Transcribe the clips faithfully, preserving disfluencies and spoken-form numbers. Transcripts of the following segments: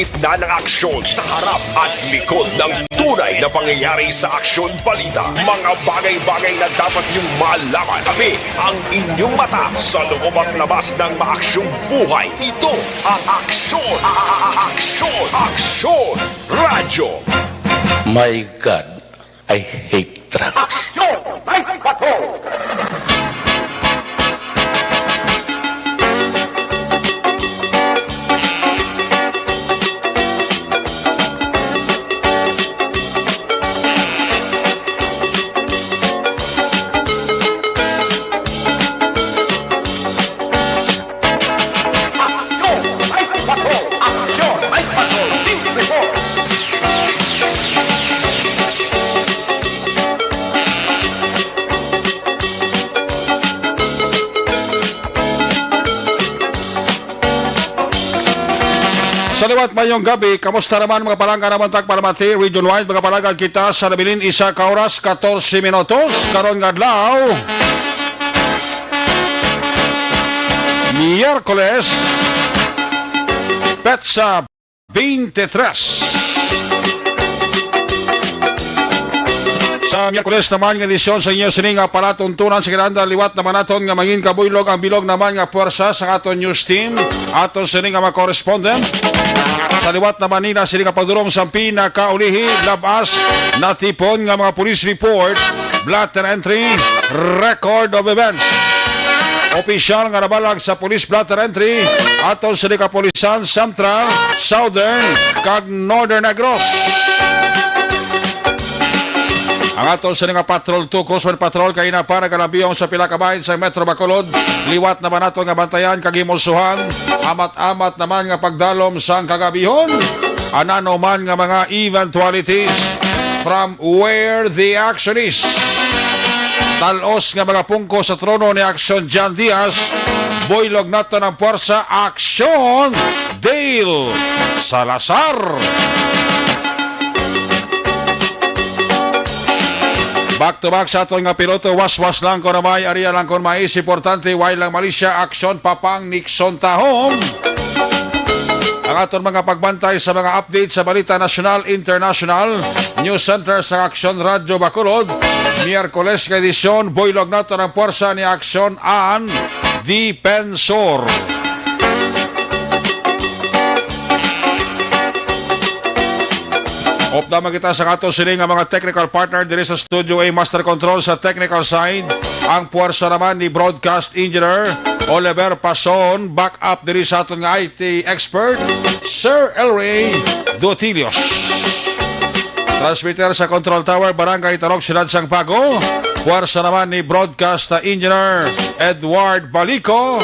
gitna ng aksyon, sa harap at likod ng tunay na pangyayari sa Aksyon Balita. Mga bagay-bagay na dapat niyong malaman. Kami ang inyong mata sa loob at labas ng maaksyong buhay. Ito ang Aksyon, a- a- a- Aksyon, Aksyon Radyo. My God, I hate drugs. Aksyon Night Patrol! Aksyon! Night Patrol! Aksyon! Night Patrol! News Report! Sa liwat, mayong gabi. Kamusta naman, mga palangga naman tag Palamati, region-wide, mga palangga kita sa nabilin isa ka oras, katorse minutos, karon nga adlaw. Miyerkules, petsa twenty-three. Sa Miyerkules naman nga edisyon sa inyo sini nga palatuntunan, sa kinahanglan liwat naman naton nga mangin kabuylog ang bilog naman nga puwersa sa aton news team, aton sini nga mga correspondent. Sa liwat naman nila sini nga pagdurong sa pinakaulihi, labas natipon nga mga police report, blotter entry, record of events. Opisyal nga nabalag sa police blotter entry aton sa di kapulisan Central, Southern, kag Northern Negros. Ang aton sini nga patrol, two Cruzman Patrol, kay na pa nagalambiyong sa pila ka bahin sa Metro Bacolod. Liwat naman nato nga bantayan kag himulsuhan. Amat-amat naman nga pagdalom sang kagabihon. Anano man nga mga eventualities, from where the action is. Talos nga mga pungko sa trono ni Aksyon John Diaz, buylog naton ang puwersa, Aksyon Dale Salazar. Back to back sa aton nga piloto, waswas lang kon may, aria lang kon may, importante, way lang malisya, Aksyon Papang Nixon Tahom. Ang aton mga pagbantay sa mga update sa balita nasyonal, international, news center sa Aksyon Radyo Bacolod, Miyerkules nga edisyon, buylog naton ang puwersa ni Aksyon An Dipensor. Updaman kita sa ato sini nga mga technical partner diri sa Studio A, Master Control sa technical side. Ang puwersa naman ni Broadcast Engineer Oliver Pason, backup diri sa aton nga I T expert, Sir Elway Dotilios. Transmitter sa Control Tower, Barangay Tarog, Siyudad sang Bago. Puwersa naman ni Broadcast Engineer Edward Balico.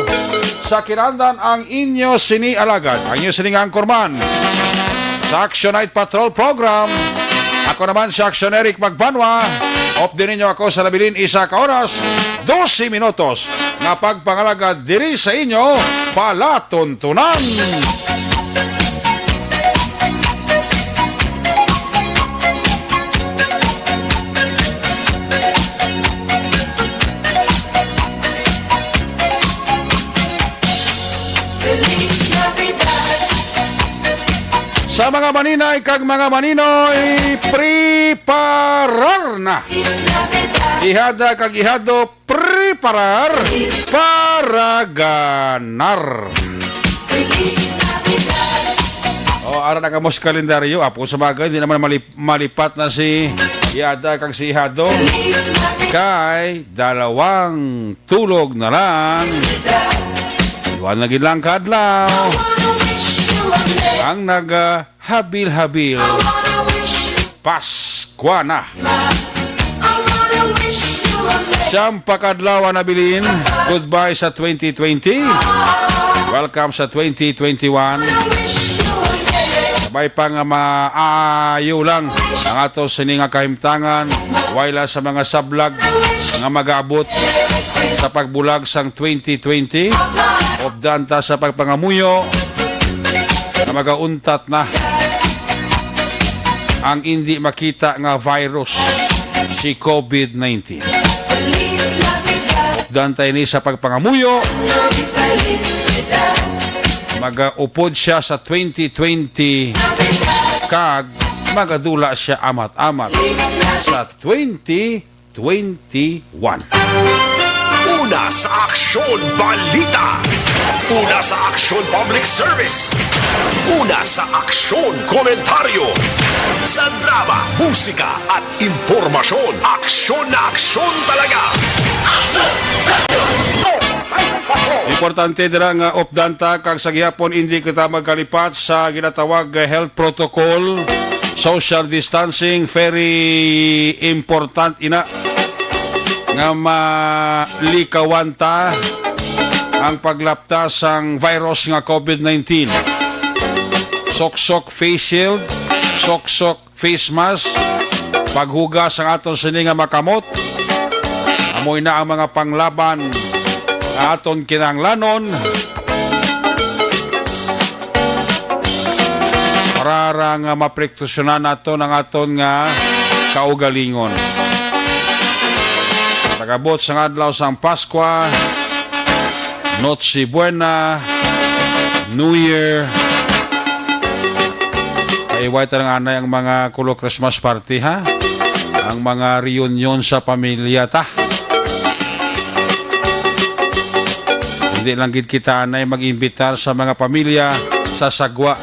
Sa kinahanglan ang inyo sini alagad, ang inyo sini nga anchorman sa Action Night Patrol Program. Ako naman si Action Eric Magbanwa. Update ninyo ako sa nabilin isa ka oras, dose minutos nga pagpangalagad diri sa inyo palatuntunan. Sa mga maninay kag mga maninoy, preparar na. Ihada kag ihado, preparar para ganar. O, ara na kamo sa kalendaryo. Apo, sa bagay, di naman malip-, malipat na si Yada kag si Hado. Kay dalawang tulog na lang. Duha na gid lang ka adlaw ang nag, ah, habil-habil. Paskwa na. Siyam pa ka adlaw ang nabilin. Goodbye sa twenty twenty. Welcome sa twenty twenty-one. Sabay pa nga maayo lang ang ato sini nga kahimtangan, way lang sa mga sablag nga mag-aabot sa pagbulag sang twenty twenty. Updan ta sa pagpangamuyo nga magauntat na ang indi makita nga virus, si COVID nineteen. Updan ta ini sa pagpangamuyo. Nagaupod siya sa twenty twenty, kag magadula siya amat-amat sa twenty twenty-one. Una sa Aksyon Balita. Una sa Aksyon Public Service. Una sa Aksyon Komentaryo. Sa drama, musika, at impormasyon. Aksyon na aksyon talaga. Importante dira nga updanta kag sa gihapon hindi kita magkalipat sa ginatawag nga health protocol, social distancing, very important ina nga malikawan ta ang paglapta sang virus nga covid nineteen. Soksok face shield, soksok face mask, paghugas ang aton sini nga makamot. Amoy na ang mga panglaban nga aton kinahanglanon para ra nga maprektusyonan naton ang aton nga kaugalingon. Nagabot sang adlaw sang Paskwa, Noche Buena, New Year. Ay, iway ta lang anay ang mga kulo Christmas party, ha? Ang mga reunion sa pamilya ta. Hindi lang gid kita anay mag-imbitar sa mga pamilya sa sagwa.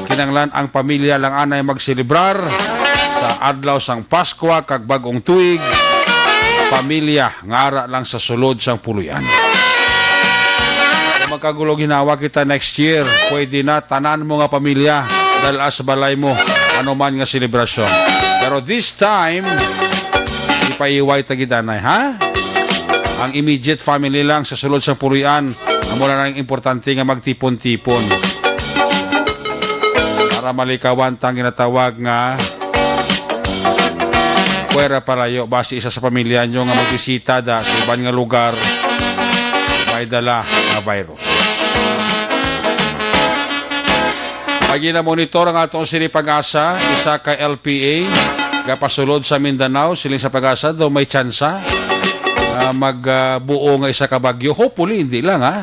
Kinanglan ang pamilya lang anay magselebrar sa adlaw sang Paskwa kag Bag-ong Tuig. Pamilya nga ara lang sa sulod sang puloy-an. Kung magkagulo ginawa kita next year, pwede na tanan mo nga pamilya dal-a sa balay mo, ano man nga selebrasyon. Pero this time, ipaiway ta gid anay, ha? Ang immediate family lang sa sulod sang puloy-an, amo na lang importante nga magtipon-tipon para malikawan tang ginatawag nga puwera palayo, basi isa sa pamilya nyo nga magbisita da sa iban nga lugar may dala nga virus. Pag ginamonitor ang atong sini Pag-asa, isa ka L P A, gapasulod sa Mindanao, siling sa Pag-asa, daw may tsansa, ah, mag, ah, buo nga isa ka bagyo. Hopefully, hindi lang, ha?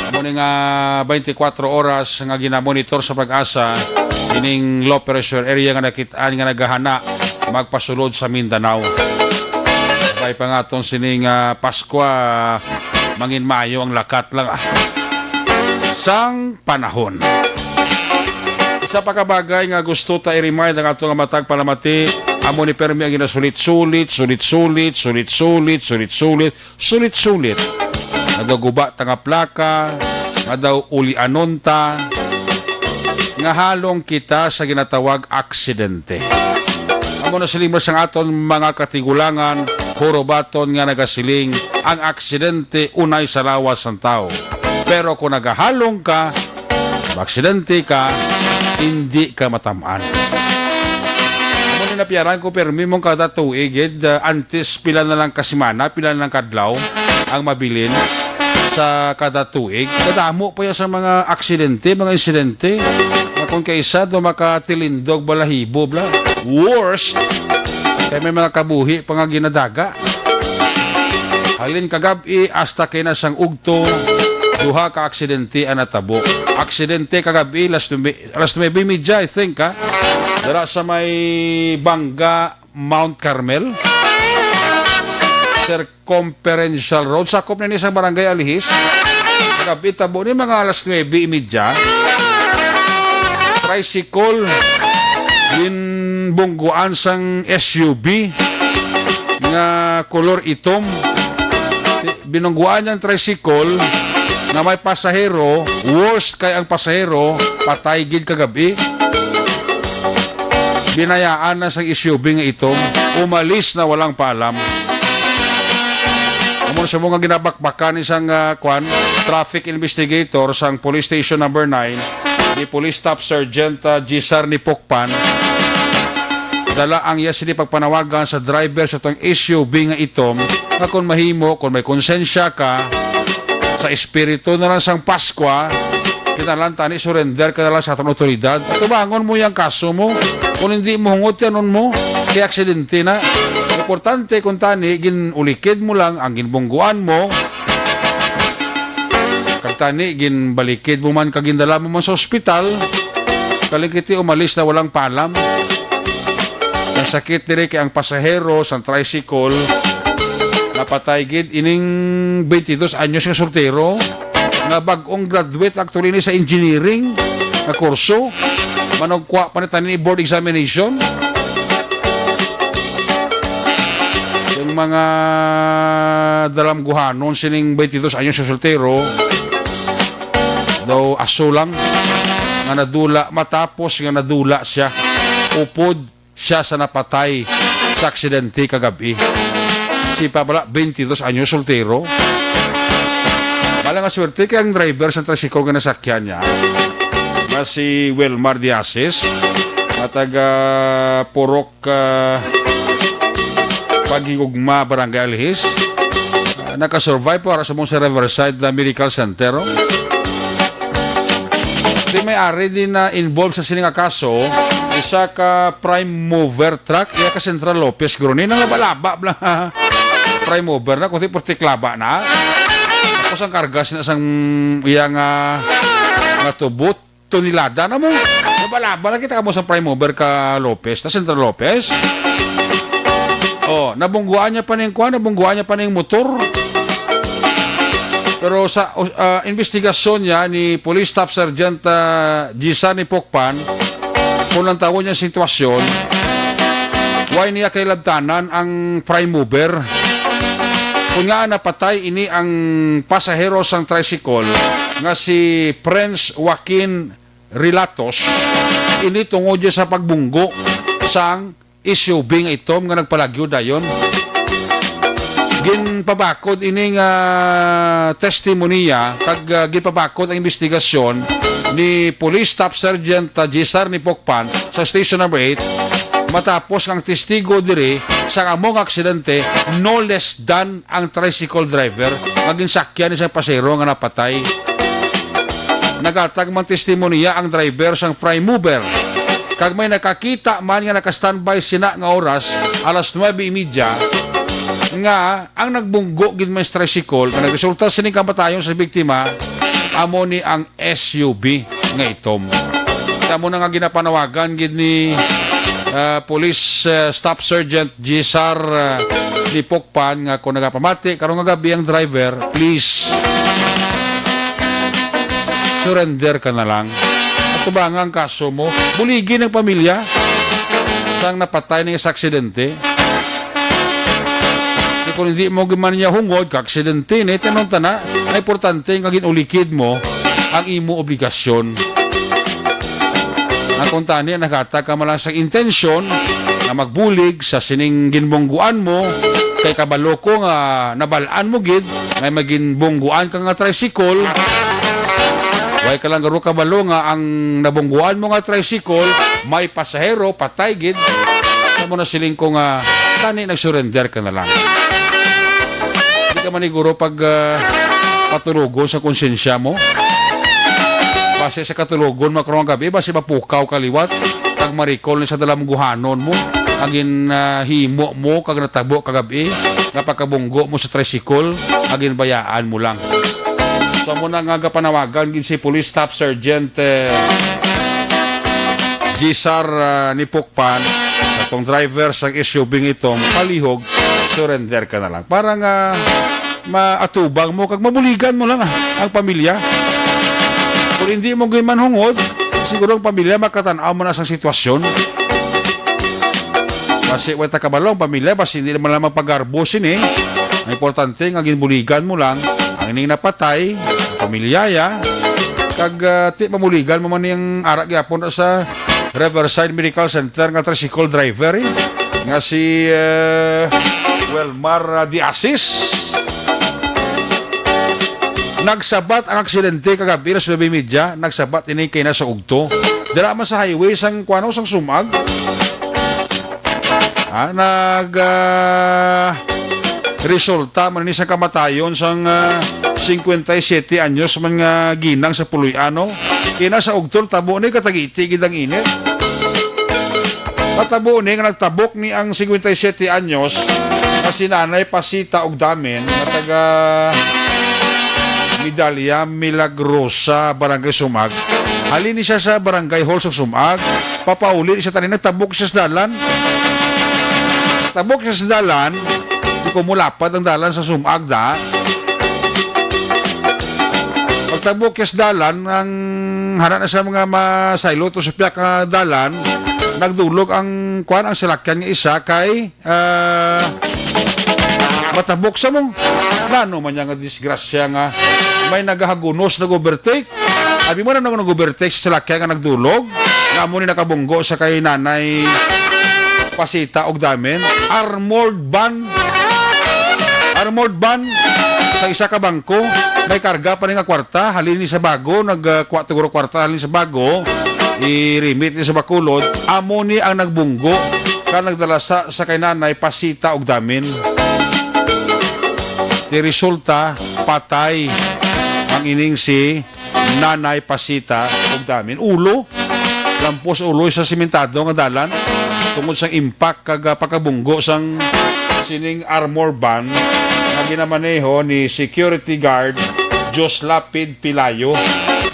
Amo ni nga twenty-four oras nga ginamonitor sa Pag-asa, ining low pressure area nga nakit-an nga naghahana magpasulod sa Mindanao. Sabay pa nga aton sini nga Paskwa, mangin maayo ang lakat lang, ah, sang panahon. Isa pa ka bagay nga gusto ta i-remind ang ato nga matag palamati, amo ni permi ang ginasulit-sulit, sulit-sulit, sulit-sulit, sulit-sulit, sulit-sulit. Nga daw guba ta nga plaka, nga daw ulianon ta, nga halong kita sa ginatawag aksidente. Amo na siling sang aton mga katigulangan, hurubaton nga nagasiling, ang aksidente unay sa lawas sang tawo. Pero kung nagahalong ka, maaksidente ka, hindi ka matam-an. Amo ni napiaran ko, permi mong kada tuig, gid, ah, antes pila na lang ka semana, pila na lang kadlaw ang mabilin sa kada tuig. Kadamo pa ya sa mga aksidente, mga insidente. Nga kung kaisa do makatilindog balahibo, bla. Worst, kay may mga kabuhi pa nga ginadaga. Halin kagab-i hasta kay na sang ugto, duha ka aksidente ang natabo. Aksidente kagab-i, last Alas nuebe y media, I think, ha? Dira sa may Banga, Mount Carmel. Circumferential Road. Sakop na ni sa Barangay Alihis. Kagab-i tabo ni mga alas nuebe y media. Tricycle. Ginbungguan sang S U V nga kolor itom. Binungguan niyang tricycle nga may pasahero, worst kay ang pasahero, patay gid kagab-i. Binayaan na sang S U V nga itom, umalis na walang paalam. Amo sa mga ginabakbakan isang, ah, kwan, traffic investigator sang Police Station Number Nine, ni Police Staff Sergeant, ah, Gisar Nipokpan. Dala ang iya sini pagpanawagan sa driver sa tong S U V nga itom nga kung mahimo, kung may konsensya ka sa espiritu na lang sang Paskwa, kinahanglan tani surrender ka na lang sa aton otoridad. Tubangon mo yang kaso mo. Kung hindi mo hungot, yanon mo, kay aksidente na. Importante kung tani, ginulikid mo lang ang ginbungguan mo. Kag tani, ginbalikid mo man kag gindala mo man sa ospital. Kalingkiti umalis na walang paalam. Nasakit diri kay ang pasahero sang tricycle napatay gid ining twenty-dos anyos nga soltero nga bag-ong graduate actually ni sa engineering nga kurso. Manugkwa pa ni tani board examination. Yung mga dalamguhanon sining twenty-dos anyos nga soltero, daw aso lang nga nadula, matapos nga nadula siya, upod siya sa napatay sa aksidente kagabi. Si pa bala, twenty-dos anyos, soltero. Bala nga swerte kay ang driver sa tricycle nga nasakyan niya, nga si Wilmar Diasis, nga taga Purok, ah, Paghigugma, Barangay Alhis. Ah, nakasurvive para sa mong sa Riverside na Medical Center, oh. Di may ari din na involved sa sining nga kaso, isa ka prime mover truck, iya ka Central Lopez, guro ni nang laba-laba bla. Prime mover na, kundi puti klaba na. Tapos ang karga sina sang iya nga, nga tubot, tonelada na mo. Laba-laba na kita ka mo sa prime mover ka Lopez, na Central Lopez. Oh, nabungguan niya pa ning kuan, nabungguan niya pa ning motor. Pero sa, uh, investigasyon niya ni Police Staff Sergeant, uh, Gisani Pokpan, kung ang tawon niya sitwasyon, why niya kailabtanan ang prime mover? Kung nga napatay ini ang pasahero sang tricycle nga si Prince Joaquin Rilatos, ini tungod siya sa pagbunggo sang S U V nga itom nga nagpalagyo dayon. Ginpabakod ini nga testimonya kag, ah, ginpabakod ang investigasyon ni Police Staff Sergeant, ah, Gisar ni Pokpan sa Station Number Eight, matapos ang testigo diri sa amo nga aksidente, no less than ang tricycle driver nga ginsakyan ni sa pasahero nga napatay. Naghatag man testimonya ang driver sang prime mover. Kag may nakakita man nga naka-standby sina nga oras, alas nuebe y media, nga ang nagbunggo gid may tricycle nga nagresulta sining kamatayon sa biktima, amo ni ang S U V nga itom. Sa amo na nga ginapanawagan gid ni, ah, Police, ah, Staff Sergeant Gisar, ah, ni Pokpan nga kung nagapamati karon nga gabi ang driver, please, surrender ka na lang. Atubanga ang kaso mo. Buligi ng pamilya sang napatay ning sa aksidente. Kung hindi mo gid man niya hungod, ka aksidente ni, tanong tana, ay importante nga ginulikid mo ang imo obligasyon. Ang kung tani, nakata ka man lang sa intensyon nga magbulig sa sining ginbungguan mo, kay kabalo ko nga nabalaan mo gid nga may ginbungguan ka nga tricycle. Way ka lang garo kabalo nga ang nabungguan mo nga tricycle may pasahero, patay gid. Sa mo na siling ko nga, tani nag-surrender ka na lang. Di ka maniguro pag, ah, patulogon sa konsensya mo. Base sa katulogon mo karong gabi, base mapukaw ka liwat, kag marikol ni sa dalamguhanon mo, ang gin, ah, himo mo, kag natabo kagabi, nga pagkabunggo mo sa tricycle, ang ginbayaan mo lang. So, amo na nga gapanawagan gid si Police Staff Sergeant, eh, Gisar, ah, ni Pukpan, sa tong driver sa S U V nga itom, palihog, surrender ka na lang. Para nga maatubang mo, kag mabuligan mo lang, ah, ang pamilya. Kung hindi mo gid man hungod, siguro ang pamilya makatan-aw mo na sa sitwasyon. Basi, way ta kabalo ang pamilya, basi hindi naman lang magpagarbo sini. Ang importante nga ginbuligan mo lang ang ining napatay, pamilya ya. Kag, ah, ti mabuligan mo man ning ara gyapon sa Riverside Medical Center nga tricycle driver, eh, nga si, eh, Welmar, ah, De Asis. Nagsabat ang aksidente kagabi alas nuebe y media, nagsabat ini kay nasa ugto. Dira man sa highway sang kuano, sang Sumag. Ah, nag, ah, resulta man ni sa kamatayon sang, ah, cincuenta y siete anyos man nga ginang sa Puloy-an, no? Kina sa ugto, tabo ni katagiti gid ang init. Matabo ni nga nagtabok ni ang cincuenta y siete anyos nga si Nanay Pasita Ugdamen nga taga Vidalia Milagrosa, Barangay Sumag. Halin ni siya sa Barangay Hall sa Sumag. Papauli ni siya tani, nagtabok siya sa dalan. Tabok siya sa dalan. Di ko mulapad ang dalan sa Sumag da. Pagtabok siya sa dalan, ang hana na sa mga masaylo to sa piyak nga dalan, nagdulog ang, kuwan, ang salakyan nga isa kay ah, matabok sa mong. Plano man niya nga disgrasya nga may nagahagunos, nag-overtake. Abi mo na nung nag-overtake sa salakyan nga nagdulog, nga amo ni nakabunggo sa kay Nanay Pasita og Damen. Armored van. Armored van sa isa ka bangko. May karga pa ni nga kwarta. Halin ni sa bago. Nag, ah, kwa-, tuguro kwarta. Halin sa bago. I-remit ni sa Bacolod. Amo ni ang nagbunggo. Ka nagdala sa, sa kay Nanay Pasita og Damen. Di resulta, patay ang ining si Nanay Pasita og Damen. Ulo, lampos ulo sa simentado nga dalan tungod sang impact kag, ah, pagkabunggo sang sining armor van nga ginamaneho ni Security Guard Joslapid Pilayo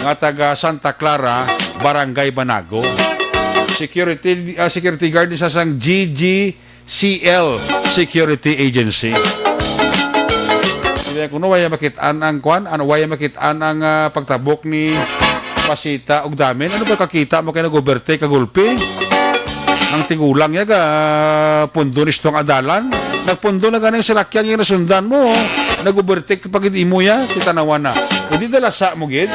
nga taga Santa Clara, Barangay Banago. Security, ah, security guard ni sa sang G G C L Security Agency. Sila kuno waya makit-an ang kwan, ano, waya makit-an ang, ah, pagtabok ni Pasita ug Damen. Ano ba kakita mo kay nag-overtake ka gulpi? Ang tigulang niya ga pundo ni Stong Adalan. Nagpundo na ganing salakyan nga nasundan mo. Nag-overtake pa gid imo ya, kita nawa na. Hindi dalasa mo gid.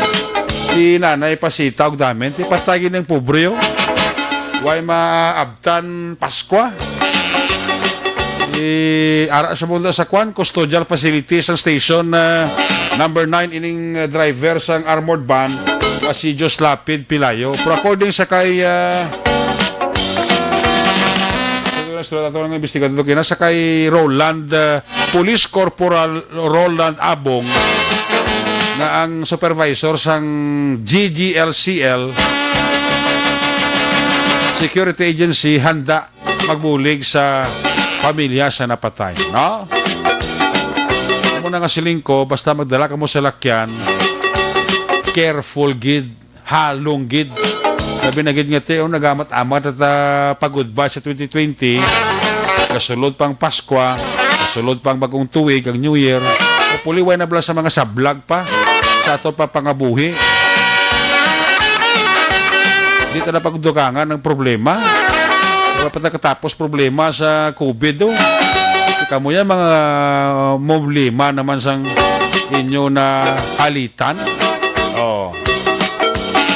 Si Nanay Pasita ug Damen, ti patay gid ang pobre, oh. Way maabtan Pascua. I-, ara sa mundo sa kwan, custodial facility sang station, ah, number nine, ining, ah, driver sang armored van, nga si Joslapid Pilayo. Pero according sa kay, ah, sa mga investigador, kina sa kay Roland, ah, Police Corporal Roland Abong, nga ang supervisor sang G G L C L Security Agency, handa magbulig sa pamilya sa napatay, no? Amo na nga siling ko, basta magdala kamo sa lakyan, careful gid, halong gid. Labi na gid nga ti, oh, nagamat-amat at, ah, pagudba sa twenty twenty. Kasulod pang Paskwa, kasulod pang bagong tuig, ang New Year. Hopefully, way na bala sa mga sablag pa sa ato pa pangabuhi. Di ta na pagdugangan ang problema. Wala pa ta katapos problema sa COVID, oh. Kamo yan, mga problema naman sang inyo na halitan. Oh.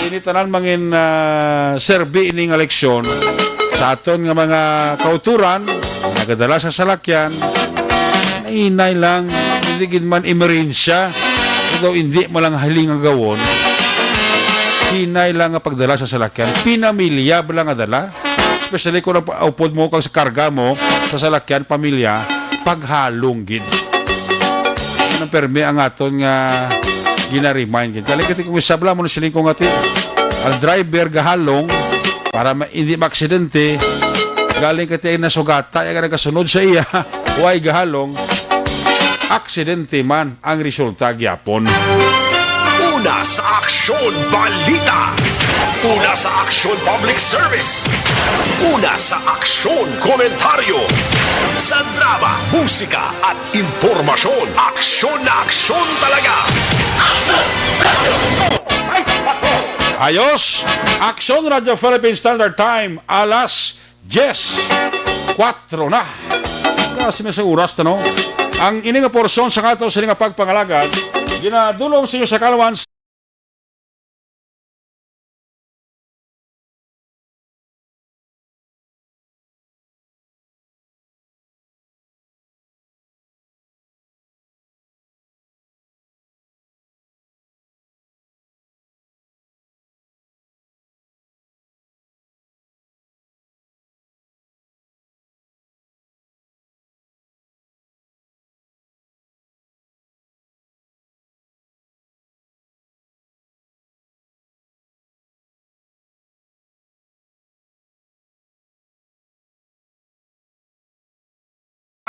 Ini tanan mangin, ah, serbi ining eleksyon sa aton nga mga kauturan, nagadala sa salakyan, hinay lang, hindi gid man emerensya, daw hindi mo lang hiling nga gawon, hinay lang nga pagdala sa salakyan, pinamilya ba lang nga dala? Especially kung ang pa-, upod mo kag sa karga mo sa salakyan, pamilya, paghalong gid. Anong permi ang aton nga gina-remind gid? Galing kati kung isabla mo na siling ko nga ti, ang driver gahalong para ma-, hindi maaksidente. Galing kati ay nasugata, ay nagasunod sa iya. Way gahalong, aksidente man ang resulta gyapon. Una sa Aksyon Balita. Una sa Aksyon Public Service. Una sa Aksyon Komentaryo. Sa drama, musika, at impormasyon. Aksyon na aksyon talaga. Ayos! Aksyon Radyo Philippine Standard Time, alas diyes, kwatro na. Kasi na sa oras, no? Ang ini nga porsyon sa ato sini nga pagpangalagad, ginadulong sa inyo sa kalawan.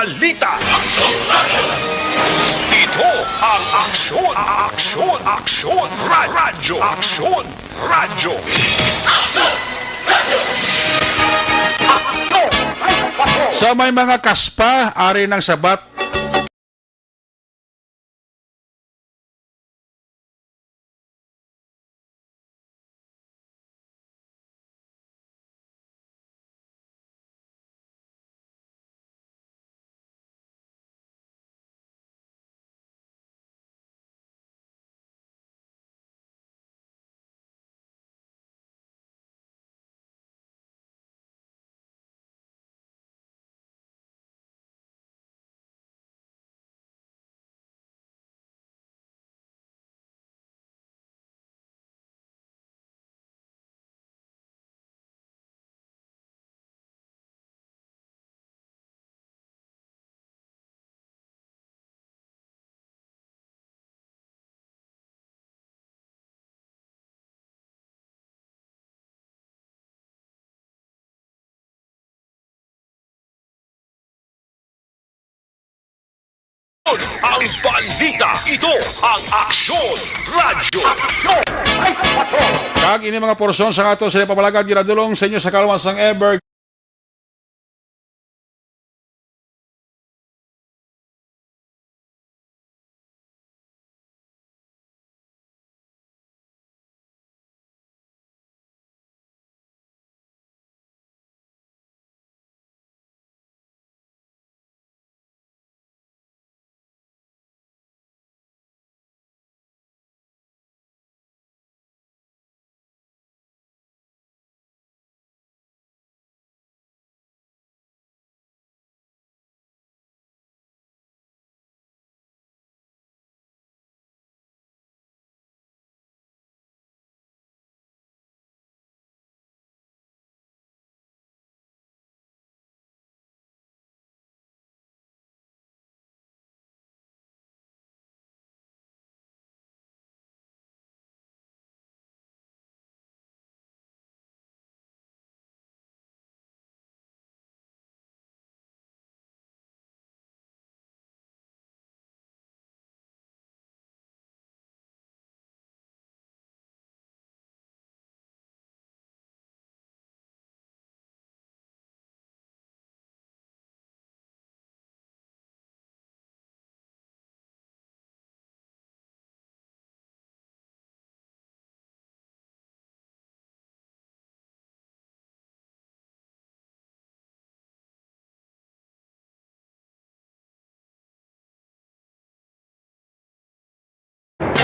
Balita. Ito ang aksyon, aksyon, aksyon, ra-, radyo, aksyon, radyo. Sa may mga kaspa, ari ng sabat. Ang balita, ito ang Aksyon Radyo. Kag ini mga porsyon sa ato sa pamalagat ginadulong sa inyo sa kalawan sang Ever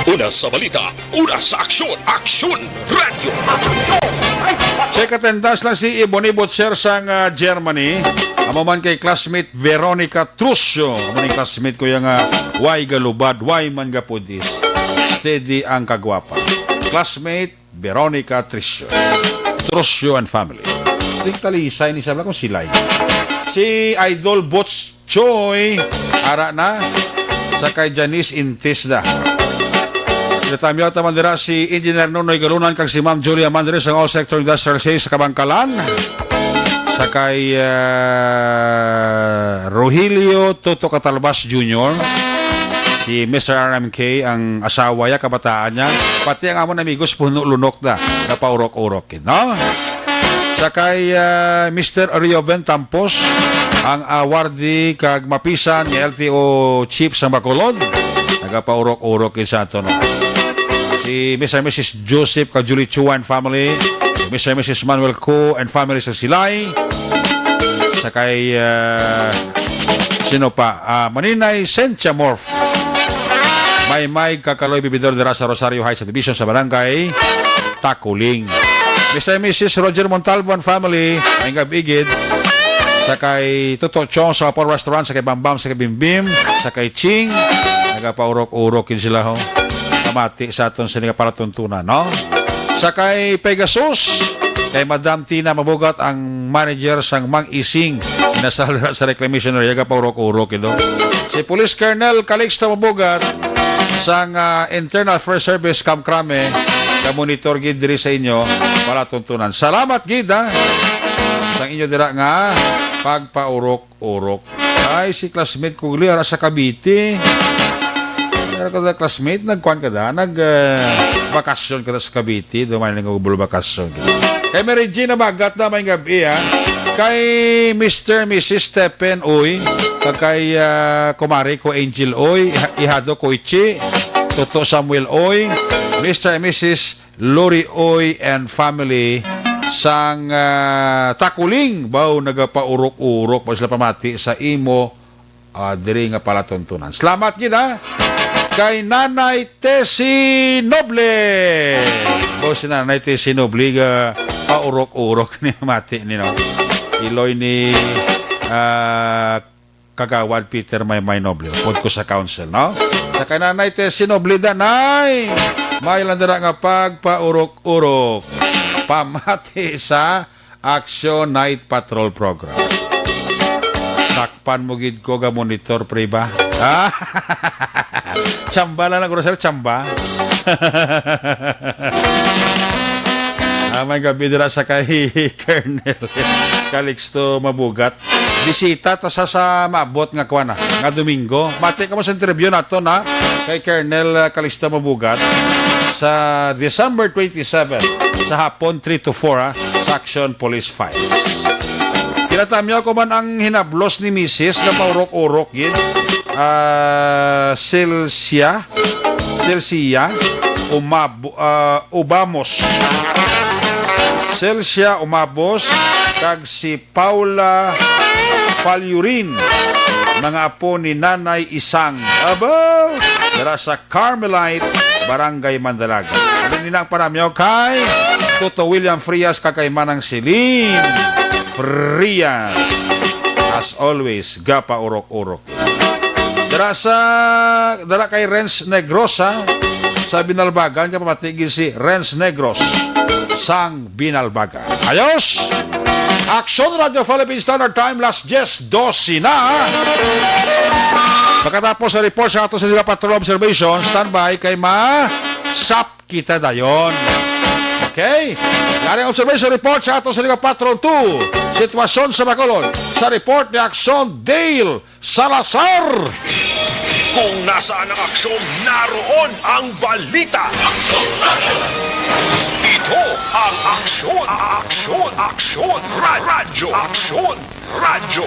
Una sa balita, una sa aksyon, Aksyon Radyo. Check attendance lang si Ebony Butcher sang, ah, Germany. Amo man kay classmate Veronica Trusio. Amo ni classmate ko yang, ah, way galubad, way man gapudis. Steady ang kagwapa. Classmate Veronica Trusio. Trusio and family. Ting talisay ni sabla kung silay. Si Idol Butch Choi, ara na. Sa kay Janice Intisda. Natamyaw ta man dira si Engineer Nonoy Galunan kag si Ma'am Julia Mandres sang All Sector Industrial Sales sa Kabangkalan. Sa kay, ah, Rogelio Toto Catalbas Junior, si Mister R M K, ang asawa niya, kabataan niya, pati ang amon amigos, puno lunok na, napaurok-urok, no? Sa kay, ah, Mister Rioven Tampos, ang awardee kag mapisan nga L T O chief sa Bacolod, nagapaurok-urok gid sa ato, no? Si Mister and Missus Joseph kag Julie Chua and family, Mister and Missus Manuel Co and family sa Silay, sa kay, ah, sino pa? Ah, Maninay Sentia Morf. Maymay Kakaloy, bibidor dira sa Rosario Heights Subdivision sa Barangay Takuling. Mister and Missus Roger Montalvo and family, maayong gab-i gid. Sa kay Toto Chong sa Apor Restaurant, sa kay Bambam, sa kay Bimbim, sa kay Ching, nagapaurok-urok gid sila, ho. Pamati sa aton sini nga palatuntunan, no? Sa kay Pegasus, kay Madam Tina Mabugat, ang manager sang Mang Ising, nasal sa reclamation area, nagapaurok-urok, you know. Si Police Colonel Calixto Mabugat, sang, ah, Internal Affairs Service, Camp Crame, ka monitor gid diri sa inyo, palatuntunan. Salamat gid, ha, sang inyo dira nga pagpaurok-urok. Ay, si classmate ko gali, ara sa Cavite. Pero kada classmate, nagkuan ka da, nag, ah, bakasyon ka da sa Cavite, duman nga ubol bakasyon. Kay Mary Jean Nabagat na may gabi, ha? Kay Mister and Missus Stephen Uy, kag kay, ah, kumare ko Angel Uy, Ihado Koichi, Toto Samuel Uy, Mister and Missus Lori Uy and family sang, ah, Takuling, baw nagapaurok-urok pa sila pamati sa imo, ah, diri nga palatuntunan. Salamat gid, ha. Kay Nanay Tessie Noble. Baw si Nanay Tessie Noble ga paurok-urok ni mati ni, no? Iloy ni, ah, Kagawad Peter Maymay Noble, upod ko sa council, no? Sa kay Nanay Tessie Noble, Danay, may lang dira nga pagpaurok-urok. Pamati sa Action Night Patrol Program. Takpan mo gid ko ga monitor, pre, ba? Ah? Chamba lang, grocery, chamba. Ah, may gabi dira sa kay Colonel Calixto Mabugat. Bisita ta sa, sa maabot nga kuwan na, nga Domingo. Mati ka mo sa interview nato na kay Colonel, uh, Calixto Mabugat sa December twenty-seven, sa hapon, three to four, ha, sa Action Police Files. Kinatamyaw ko man ang hinablos ni Misis na paurok-urok gid. Ah, Celsia, Celsia, Umab-, ah, Ubamos. Celsia Umabos, kag si Paula Palyurin, mga apo ni Nanay Isang. Abo! Dira sa Carmelite, Barangay Mandalaga. Alin nila ang panamyaw kay Toto William Frias kag kay Manang Celine Frias. As always, gapa urok-urok. Dara sa, dara kay Renz Negros, ha? Sa Binalbagan, kay pamati gid si Renz Negros sang Binalbagan. Ayos! Action Radio Philippine Standard Time, las diez doce na. Pagkatapos sa report sa ato sa Dila Patrol Observation, standby kay ma-sap kita dayon. Okay? Yari ang observation report sa ato sa Liga Patrol two. Sitwasyon sa Bacolod. Sa report ni Action Dale Salazar. Kung nasaan ang aksyon, naroon ang balita. Ito ang Aksyon, Aksyon, Aksyon, Ra- Radyo Aksyon, Radyo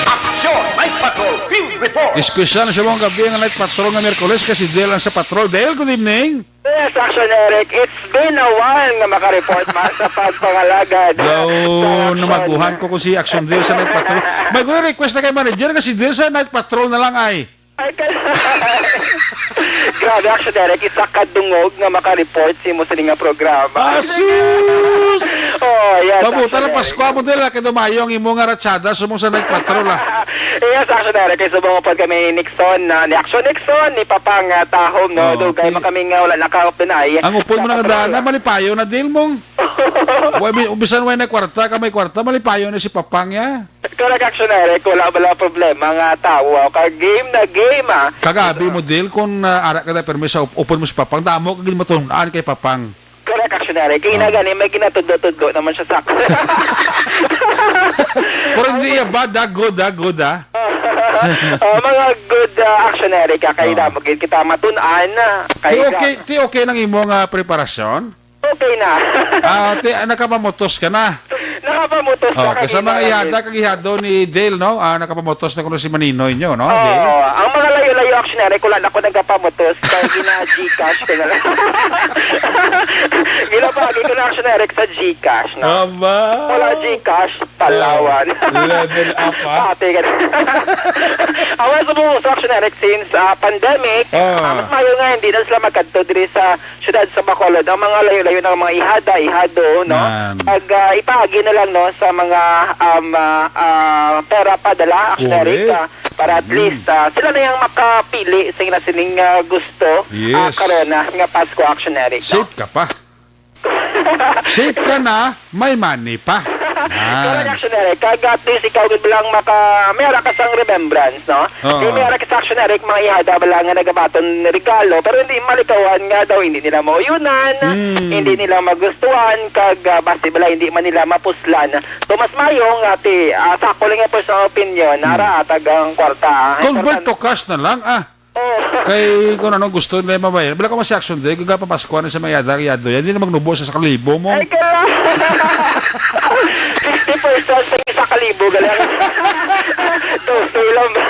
Aksyon, Night Patrol Field Report. Espesyal sa mga gabi nga night patrol nga Miyerkules kay si Dale ang sa patrol. Dale, good evening. Yes, Action Eric. It's been a while nga makareport man sa pagpangalagad. Daw, sa Action. Namaguhan ko kung si Action Dale sa night patrol. May gusto request na kay manager nga si Dale sa night patrol na lang ay. Ay, kal- Grabe, Action Eric. Isa ka dungog nga makareport sa imo sini nga programa. Asus! Oh, yes, Mabuta Action na Eric. Pasko mo, Dale, kay dumayo ang imo nga ratsada, sumong sa night patrol, ah. Yes, Action Eric. Kay subong pod kami ni Nixon, ah, ni Action Nixon, ni Papang, ah, Tahom, no? Oh, dugay okay. Man kami nga wala naka-open ay. Ang upod mo na kadaan na, malipayo na deal mong. Wa, bi-, bisan way na kwarta, ka may kwarta, malipayo na si Papang ya. Correct, Action Eric, wala bala problema nga tawo. Ka game na game, ah. Kagabi mo deal kung, ah, ara ka na permi sa up-, upod mo si Papang, damo ka gid matun-an kay Papang. Correct, Action Eric. Kay Ah. Inagani, may ginatudlo-tudlo naman siya sa akin. Pero hindi iya bad, ah. Good, ah. Good, ah. Oh, mga good, ah, Action Eric, ah, kay Ah. Damo gid kita matun-an, ah, kay Ti okay, Ga- ti okay nang imo nga preparasyon? Okay na. Ah, ti, ah, nakapamutos ka na? Nakapamutos na Oh, kay sa mga kanina, ihada David. Kag ihado ni Dale, no? Ah, nakapamutos na kuno si Maninoy nyo, no, Dale? Oo, ang mga layo-layo, Action Eric, wala na ko nagapamutos. Kaya gina-Gcash ko na lang. Ginapagi ko na, Action Eric, sa Gcash, no? Aba. Wala Gcash, talawan. Wow. Level up, ah. Pati ka na. Awan sa buong Action Eric, since, ah, pandemic, Ah. ah, mas mayo nga hindi na sila magkadto diri sa siyudad sa Bacolod, ang mga layo-layo ng mga ihada, ihado, no? Man. Pag, ah, ipaagi na lang, no, sa mga, um, ah, ah, pera padala, Action Eric, Correct. Ah, para at Mm. least, ah, sila na yung makapili sa ina sining, ah, gusto, ah, Yes. Karona nga Pasko, Action Eric, no? Safe ka pa. Safe ka na, may money pa. Ah. Pero Action Eric, kag at least ikaw gid lang maka, may ara ka sang remembrance, no? Oo. Kay may ara ka sa Action Eric, mga ihada ba lang nga nagabaton regalo, pero hindi malikawan nga daw hindi nila mauyunan, Mm. hindi nila magustuhan, kag, ah, basi bala hindi man nila mapuslan. So, mas mayo nga ti, ah, sa ako lang nga personal opinion, Mm. ara atag ang kwarta, ah. Convert Importante to cash na lang, ah. Oh. Kay kung ano gusto nila mabayaran. Bala ko mas Action Day, kung gapapaskuhan na sa mga yada, yado yan, hindi na magnubo sa sakalibo mo. Ay, kala. Fifty percent sa isa ka libo, galang. Tustoy lang ba?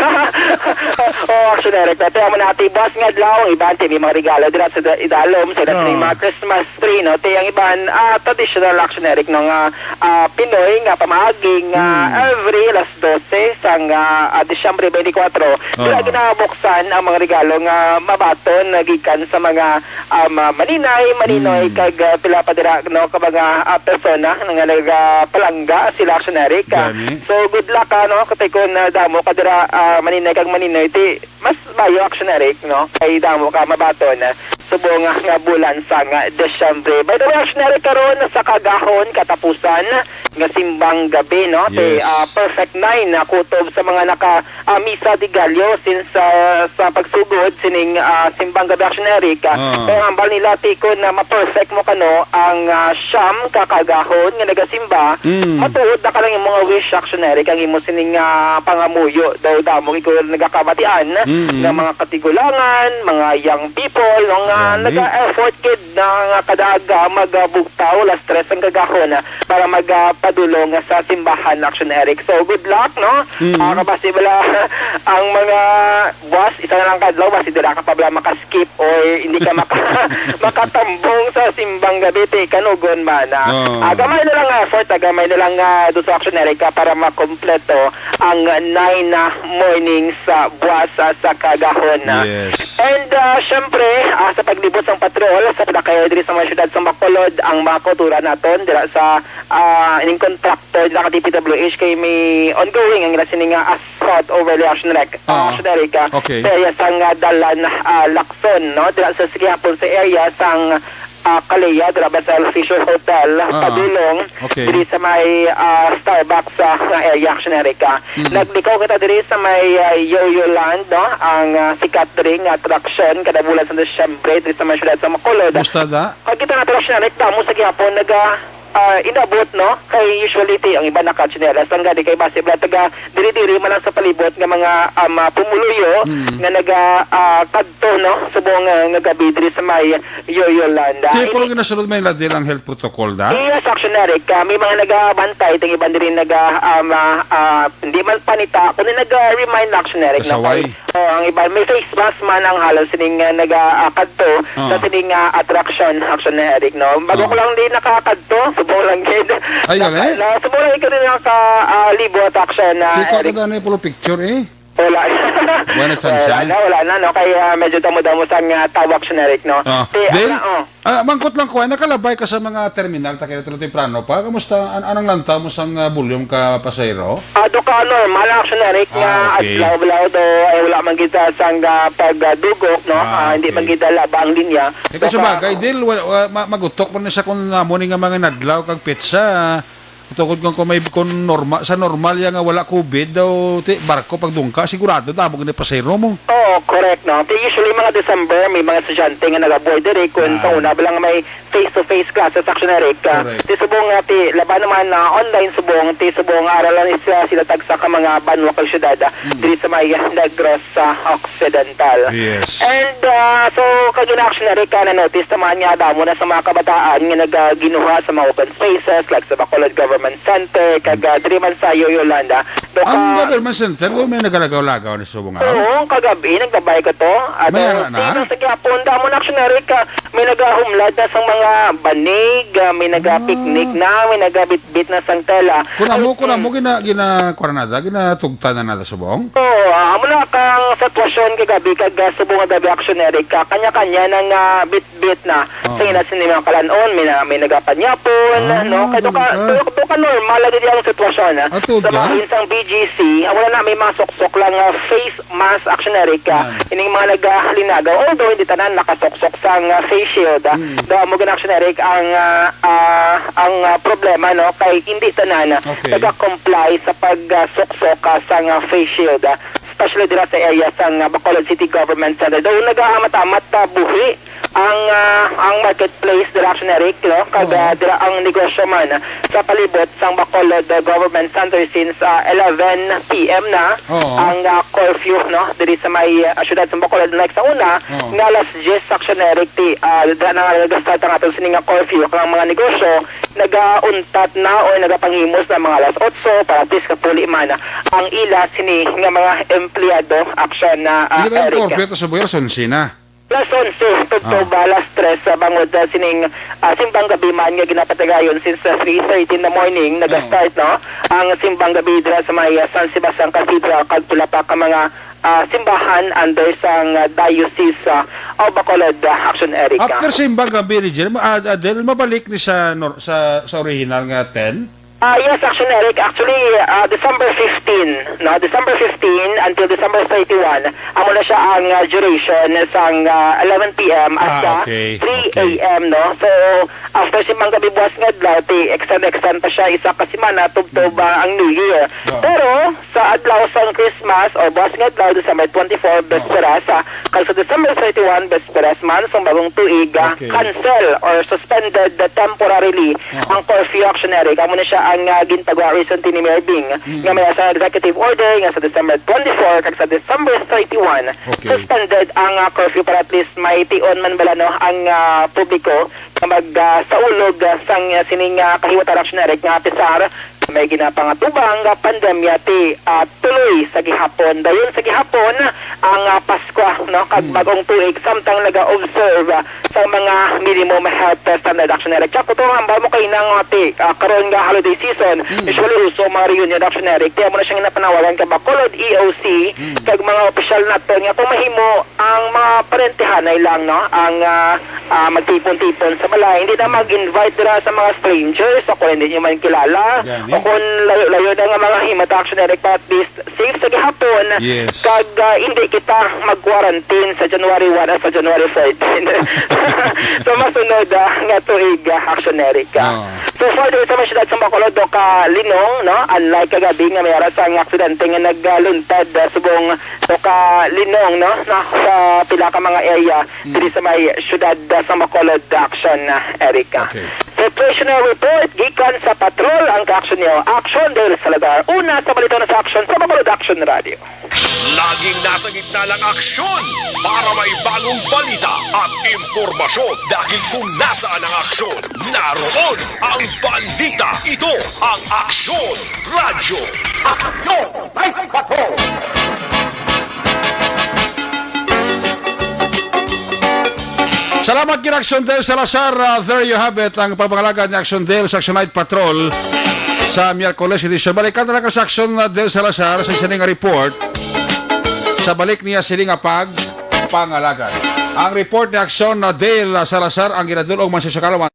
Oh, Action Eric, pati amo na ati, buwas nga adlaw, ang iban, ti, may mga regalo dira sa da-, idalom, sa Ah. dating mga Christmas tree, no? Ti, ang iban, ah, traditional, Action Eric, no, nga, ah, Pinoy nga pamaagi nga Mm. every alas dose sang, ah, ah, Disyembre twenty-four, Ah. dira ginabuksan ang mga regalo nga mabaton na gikan sa mga, ah, ma-, maninay, maninoy, Mm. kag, ah, pila pa dira, no, ka mga, ah, persona nga nagapalangga sila, Action Eric, ah. Gani. So, good luck, ah, no, kay kun, ah, damo ka dira, ah, maninay kag maninoy, ti, mas mayo, Action Eric, no, kay damo ka mabaton, ah, subong nga, nga bulan sang, ah, Disyembre. By the way, Action Eric, karon sa kagahon, katapusan nga simbang gabi, no? Ti, Yes. ah, perfect nine na kutob sa mga naka, ah, misa de Gallo since, ah, sa pagsugod sining, ah, simbang gabi, Action Eric, ah, Ah. pero hambal nila, ti, kun na ma-perfect mo kano ang, ah, siyam ka kagahon nga nagasimba, Mm. matuod na ka lang imong wish, Action Eric, ang imo sining, ah, pangamuyo. Daw damo gid ko nagakabatian Mm. nga mga katigulangan, mga young people, no, nga Gani. naga-effort gid na nga kada aga magabugtaw alas tres ang kagahon, ah, para magapadulong sa simbahan, Action Eric. So, good luck, no? Mm. Ah, kabasi bala ang mga buwas, isa na lang kadlaw, basi dira ka pa bala maka-skip or hindi ka maka-, makatambong sa simbang gabi, ti, kanugon ba na? Oo. Ah, gamay na lang effort, ah, gamay na lang, ah, duso, Action Eric, ah, para makompleto ang nine na morning sa buwas, ah, sa kagahon, ah. Yes. And, ah, syempre, ah, sa paglibot sang patrol, sa pagdakay diri sa mga syudad sa Bacolod, ang mga kauturan naton dira sa, ah, ining kontraktor dira ka D P W H kay may ongoing ang ila sini nga asphalt overlay, Action Rec, ah, Oo. Action Eric, ah, Okay. sa area sang, ah, Dalan, ah, Lacson, no? Dira sa, sa gihapon sa area sang ah, Kalea, dira ba sa Fisher Hotel, Ah, padulong, okay. diri sa may, ah, Starbucks, ah, nga area, Action Eric, ah. Mm. Naglikaw kita diri sa may, ah, Yo-Yo Land, no? Ang, ah, sikat diri nga atraksyon kada bulan sa Disyembre diri sa may siyudad sa Bacolod. Musta da? Pag kita na atraksyon, Eric, damo sa gihapon naga, ah, inabot, no? Kay usually, ti, ang iba naka-tsinelas lang gani kay basi bala taga diri-diri man lang sa palibot nga mga, um, ah, pumuluyo Mm. nga naga, ah, kadto, no? Subong, ah, nga gabi diri sa may Yo-Yo Land. Ti, Ini puro ginasulod man nila diri ang health protocol da? Yes, Action Eric. Ah, may mga nagabantay, ting iban diri naga, um, ah, ah, hindi man panita, kundi naga-remind, Action Eric, no? Kasaway. Kay, oh, ang iban, may face mask man ang halos sining, ah, naga, ah, kadto Ah. sa sining, ah, attraction, Action Eric, no? Bago Ah. ko lang di nakakadto, subong lang gid. Ay, Naka-, gali? na, subong lang ikaw din naka, ah, libo attraction, ah, Di ko Eric. Kita na yung puro picture, eh. Wala. Wala na chance, Wala ah? na, wala na, no? Kaya medyo damo-damo sang, ah, tawag, Action Eric, no? Ah. Ti, Then, ano, oh. ah, mangkot lang ko, ah, nakalabay ka sa mga terminal, ta kayo tulo temprano pa. Kamusta? An-, anong lantaw mo sang, ah, volume ka pasahero? Ah, do ka normal, Action Eric, nga Ah, okay. adlaw-adlaw do, ay, wala man kita sang, ah, pagdugok, no? Ah, Ah, hindi okay. man kita laba ang linya. Eh, kay sa Baka, bagay, oh. Dil, wa-, wa-, ma-, magutok man na siya kung amo ni nga mga nadlaw kag petsa. Tungod kung, kung may, kung norma-, sa normal ya nga wala covid daw, ti, barko pagdungka, sigurado damo gani pasahero mo. Oo, correct, no? Ti, usually, mga December, may mga estudyante nga nag-aboard diri, kung Ah. sa una ba lang may face-to-face classes, Action Eric, ah, Correct. ti subong nga, ti, laban naman na online subong, ti subong, ara lang sila, sila tagsa ka mga banwa kag syudad, ah, Mm. diri sa may Negros, ah, Occidental. Yes. And, ah, so, kag ina, Action Eric, ah, na-notice naman nga damo na sa mga kabataan nga nagaginuha sa mga open spaces, like sa Bacolod Government Center, kag, ah, diri man sa Yo-Yo Land, ah. Do Ang ka- Government Center, doon may nagalagaw-lagaw ni subong, ah? Oo, kagabi, nagbabay ko to. At, May ah, ara na? Sa gihapon, damo na, Action Eric, ah, may nagahumlad na sa mga banig, ah, may nagapiknik Ah. na, may nagabitbit na sang tela. Kung amo, Ay, kung amo, mm. gina-, gina-, kuwan na da, ginatugtan na na da subong? Oo, ah, amo na kang sitwasyon kagabi, kag, ah, subong nga gabi, Action Eric, ah, kanya-kanya nang, ah, bitbit na. Oo. Sa ina sini mga kalan-on, may na-, may nagapanyapon, Ah, no? Kay do ka, ganun ka. do, do panormal lagi ang sitwasyon, ah. Sa mga insang B G C, ah, wala na may mga suksok lang, ah, face mask, Action Eric, ah, ining mga naghalinaga. Although hindi tanan nakasuksok sang, ah, face shield, ah. Daw amo gani, Action Eric, ang, ah, ah, ang, ah, problema, no, kay hindi tanan, ah, nagakomply sa pag, ah, suksok, ah, sang, ah, face shield, ah. Especially dira sa area sang, ah, Bacolod City Government Center. Daw nagaamat-amat, ah, buhi ang, ah, ang marketplace dira, Action Eric, no? Kag, ah, dira ang negosyo man sa palibot sang Bacolod, ah, Government Center since, ah, eleven P M na ang, ah, curfew, no? Diri sa may, ah, siyudad sa Bacolod, like sa una, nga alas diyes, Action Eric, ti, ah, dira na nga nag-start ang aton sini nga curfew, kag ang mga negosyo nagauntat na o nagapanghimos na mga alas otso para at least kapuli man ang ila sini nga mga empleyado, Action, ah, Eric. Hindi ba ang curfew sa Buyer, alas onse na? Alas onse, tubtob, ah, alas tres, ah, bangod, ah, sining, ah, simbang gabi man nga ginapatigayon since, ah, three thirty in the morning, nag-start, no? Ang simbang gabi dira sa may, ah, San Sebastian Cathedral kag pila pa ka mga, ah, simbahan under sang, ah, Diocese, ah, of Bacolod, ah, Action Eric, ah. After simbang gabi ni Jim, ah, ah, Del, mabalik ni sa nor-, sa, sa original nga ten? Ah, yes, Action Eric. Actually, ah, December fifteen, no? December fifteen until December thirty-one, amo na siya ang, ah, duration sang, ah, eleven P M at sa three A M, no? So, after simbang gabi buwas nga adlaw, ti extend, extend pa siya isa ka semana, tubtob, ah, ang New Year. Pero, sa adlaw sang Christmas o buwas nga adlaw, December twenty-four, Besperas, ah, kag sa December thirty-one, Besperas man sang bagong tuig, ah, cancel or suspended, ah, temporarily ang curfew, Action Eric. Amo na siya ang, ah, gintagwa recently ni Mayor Bing, nga may sa executive order nga sa December twenty-four kag sa December thirty-one, suspended ang, ah, curfew para at least may tion man bala, no, ang, ah, publiko nga mag, ah, saulog, ah, sang, ah, sining, ah, kahiwatan, Action Eric, nga apisar may ginapangatubang nga pandemya ti, ah, tuloy sa gihapon. Dayon sa gihapon ang, ah, Paskwa, no, kag bagong tuig, samtang naga-observe, ah, sa mga minimum health standard, Action Eric. Tsaka kung hambal mo kay nang, ah, ti, ah, karon nga holiday season, usually uso ang mga reunion, Action Eric. Kaya mo na siyang napanawagan ka Bacolod E O C, kag mga opisyal naton nga kung mahimo, ang mga parentihanay lang, no? Ang, ah, ah, magtipon-tipon sa balay. Hindi na mag-invite dira sa mga strangers o kung hindi nyo man kilala. O kung layo-layo na nga mga himata, Action Eric, pa at least safe sa gihapon. Kag, ah, hindi kita mag-quarantine sa January one at sa January fourteen. Sa masunod, ah, nga tuig, ah, Action Eric, ah. So far, diri sa may siyudad sa Bacolod, do ka linong, no? Unlike kagabi nga may ara sang aksidente nga nagluntad, ah, subong to ka linong, no, na sa pila ka mga area diri sa may siyudad, ah, sa Bacolod, Action, ah, Eric. Situational report gikan sa patrol ang ka-action niyo. Action Dale Salazar. Una sa balita na sa Action sa Bacolod Action Radio. Laging nasa gitna ng aksyon para may bagong balita at impormasyon. Dahil kung nasaan ang aksyon, naroon ang balita. Ito ang Aksyon Radyo. Aksyon! Night Patrol! Salamat gid, Action Dale Salazar. Ah, there you have it, ang pagpangalagad ni Action Dale sa Action Night Patrol sa Miyerkules edisyon. Balikan na lang ka sa Action, ah, Dale Salazar sa sining report sa balik niya sini nga pagpangalagad. Ang report ni Action, ah, Dale, ah, Salazar ang ginadul-ong man sa Sakalawan.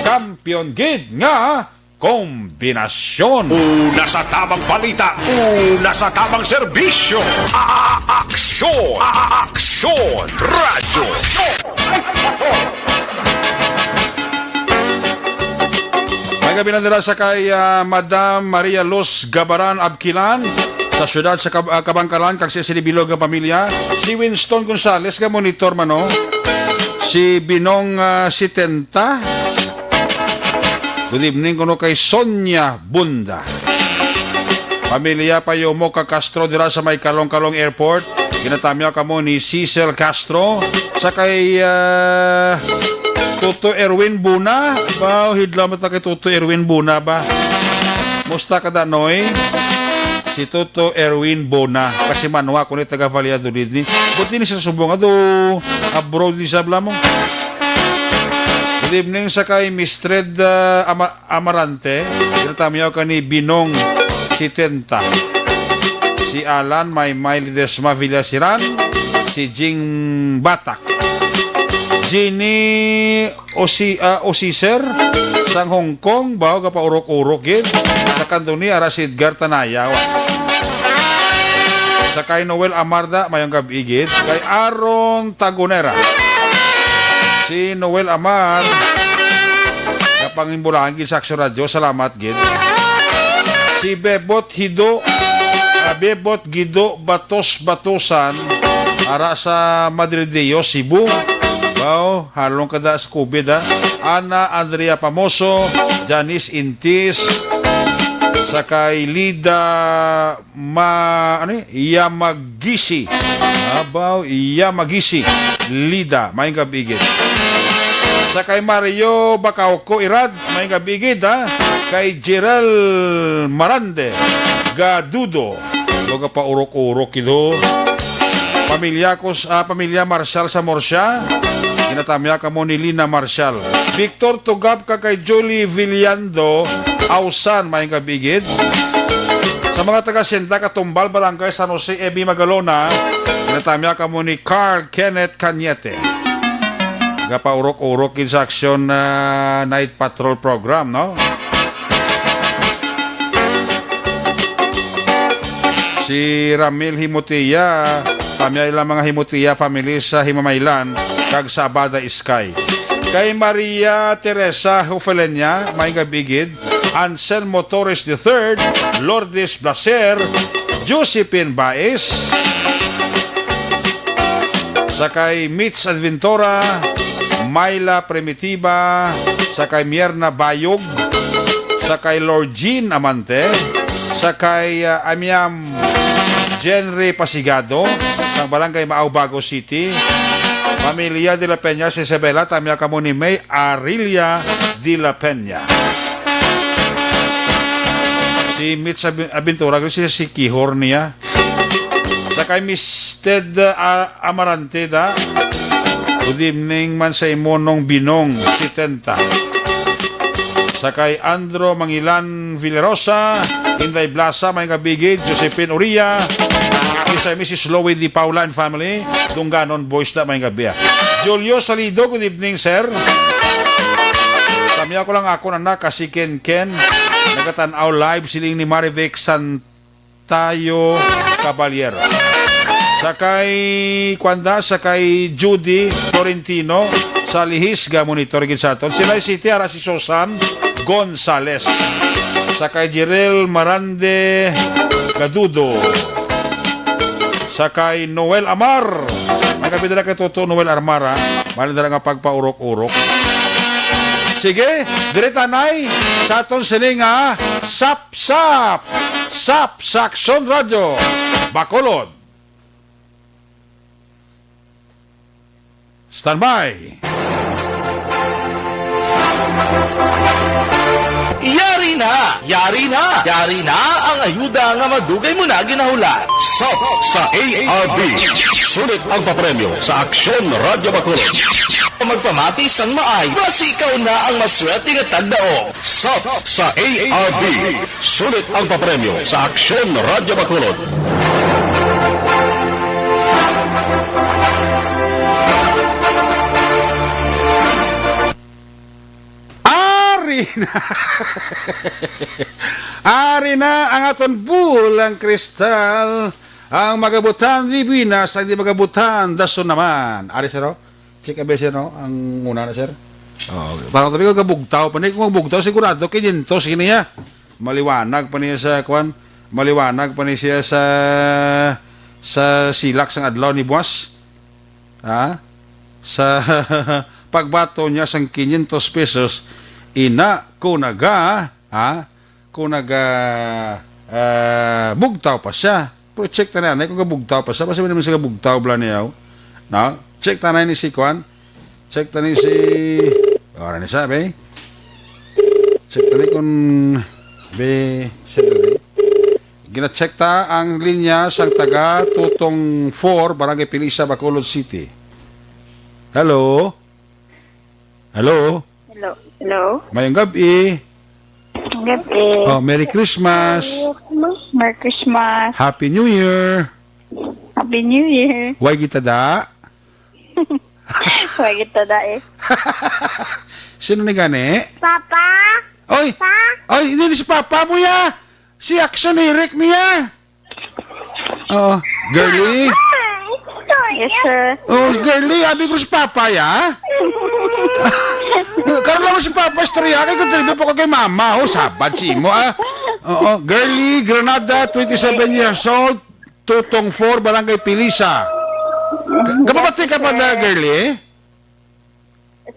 Kampiyon gid nga Kombinasyon. Una sa tamang balita, una sa tamang serbisyo. A-, a-, aksyon. A-, a-, aksyon. Radyo. May gabi na dira sa kay, ah, Madam Maria Luz Gabaran Abkilan sa siyudad sa Kab-, ah, Kabangkalan, kag si Sili Bilog nga pamilya. Si Winston Gonzales nga monitor man, no? Si Binong, ah, Sitenta. Good evening kuno kay Sonia Bunda. Pamilya Payomo ka Castro dira sa may Kalong-Kalong Airport. Ginatamyaw kamo ni Cecil Castro sa kay, ah, Toto Erwin Buna. Wow, hidlaw man ta kay Toto Erwin Buna ba? Musta ka, Danoy? Si Toto Erwin Bona, kasi manwa ko ni taga Valladolid ni. Buti ni sa subong ato, abroad ni sabla mo. Good evening sa kay Mistred, ah, Ama-, Amarante. Ginatamyaw ka ni Binong Sitenta. Si Alan, Maymay Ledesma Villasiran, si Jing Batak. Jeannie Osi-, ah, Osiser sang Hong Kong, baw gapaurok-urok gid. Sa kanto ni ara si Edgar Tanayaw. Sa kay Noel Amarda, mayong gab-i gid. Kay Aaron Tagonera. Si Noel Amar, nga pangimbulahan gid sa Aksyon Radyo, salamat gid. Si Bebot Hido, ah, Bebot Gido Batos Batusan, ara sa Madre de Dios, Cebu. Wow, halong kada sa COVID, ha. Ana Andrea Pamoso, Janice Intis, sa kay Lida Ma-, ano eh? Yamagisi. Abaw, Yamagisi. Lida, may gabigid. Sa kay Mario Bacauco Irad, may gabigid, ha? Kay Gerald Marande, Gadudo. Baga pa urok-urok ito. Pamilya ko sa, ah, pamilya Marshall sa Morsia. Ginatamya kamo ni Lina Marshall. Victor Tugab ka kay Julie Villando, Ausan, may gabigid. Sa mga taga Senda, Katumbal, Barangay San Jose, Ebi Magalona, ginatamya kamo ni Carl Kenneth Cañete. Gapaurok-urok gid sa Aksyon, ah, Night Patrol Program, no? Si Ramil Himutia, tamya ilang mga Himutia family sa Himamaylan kag sa Abada Sky. Kay Maria Teresa Hufelenia, may gabigid. Anselmo Torres the third, Lourdes Blaser, Josephine Baez, sa kay Mitch Adventora, Myla Primitiva, sa kay Mierna Bayog, sa kay Lord Jean Amante, sa kay, ah, Amiam Jenry Pasigado, sang Barangay Maaw, Bago City, Pamilya de la Peña, si Isabela, tamya kamo ni May Arilia de la Peña. Si Mitch Ab-, Abintura, si, si Kihor niya. Sa kay Miss Ted, ah, Amarante da. Good evening man sa imo nung Binong setenta. Sa kay Andro Mangilan Villarosa, Inday Blasa, may gabigid, Josephine Uria, kay sa Missus Loie Di Paula and family, Dungganon Boys na may gabi. Julio Salido, good evening, sir. Kami ako lang ako na na, kasi Ken Ken, nagatan-aw live siling ni Marivic Santayo Caballero. Sa kay, kwanda, sa kay Judy Florentino, sa Lihis, ga monitor gid sa aton. Silay City, ara si Susan Gonzales. Sa kay Jirel Marande Gadudo. Sa kay Noel Amar. Ang kapit na kay Toto Noel Amar, ha? Mali na nga pagpaurok-urok. Sige, diri tanay sa aton sining, ha? Sap-sap! Sap sa Aksyon Radyo Bacolod. Standby! Yari na! Yari na! Yari na ang ayuda nga madugay mo na ginahulat. Sap sa A R B. Sulit ang papremyo sa Aksyon Radyo Bacolod. Magpamati sang maay, basi ikaw na ang maswerte nga tagdaog. Sap sa A R B. Sulit ang papremyo sa Aksyon Radyo Bacolod. Ari! Ari na ang aton bulang kristal. Ang magabutan di buenas, ang di magabutan dason naman. Ari, sir, oh. Check abi, sir, no? Ang una na, sir. Oh, parang tabi ko, gabugtaw pa ni. Kung magbugtaw, sigurado, kinyentos, yun niya. Maliwanag pa niya sa, kwan, maliwanag pa niya siya sa, sa silak sang adlaw ni buwas. Ha? Sa pagbato niya sang quinientos pesos, ina ko naga, ha? Ko naga, ah, bugtaw pa siya. Pero check ta na, kung gabugtaw pa siya, basta naman siya gabugtaw, bala niya, oh. No? Check ta na ni si kwan. Check ta ni si, ora ni siya, be. Check ta ni kung, be, siya, be. Gina-check ta ang linya sang taga Tutong four, Barangay Pilisa, Bacolod City. Hello? Hello? Hello. Hello. Mayong gabi. Gabi. Oh, Merry Christmas. Merry Christmas. Happy New Year. Happy New Year. Why kita da? Why kita da eh? Sino ni gani? Papa? Oy! Pa? Oy, hindi si Papa mo ya! Si Action Eric niya! Oo. Girly? Yes, sir. Oh, girly, abi ko si Papa ya. Karon lang si Papa istorya kay kontribo pa ko kay mama. Oh, sabad si imo, ah. Oo, girly, Granada, twenty-seven years old, Tutong four, Barangay Pilisa. Gapamati ka pa na, girly?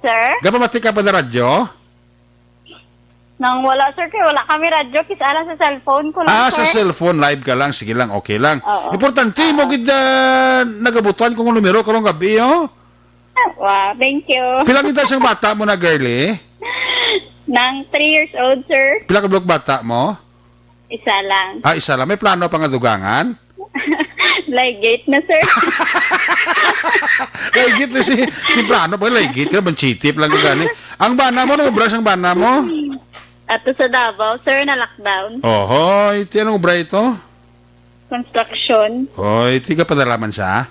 Sir? Gapamati ka pa na radyo? Nang wala, sir, kay wala kami radyo, kis-a lang sa cellphone ko lang, Ah, sa sir. Cellphone, live ka lang, sige lang, okay lang. Oo. Importante mo gid, ah, nagabutan kong numero karong gabi, oh. Wow, thank you. Pila gid sang bata mo na, girly? Nang three years old, sir. Pila ka buok bata mo? Isa lang. Ah, isa lang. May plano pa nga dugangan? Ligate na, sir. Ligate na si, temprano pa, ligate ka, manchitip lang ka gani. Ang bana mo, ano obra sang bana mo? Ato sa Davao, sir, na lockdown. Ohoy, ti, anong obra ito? Construction. Oy, ti, gapadala man siya?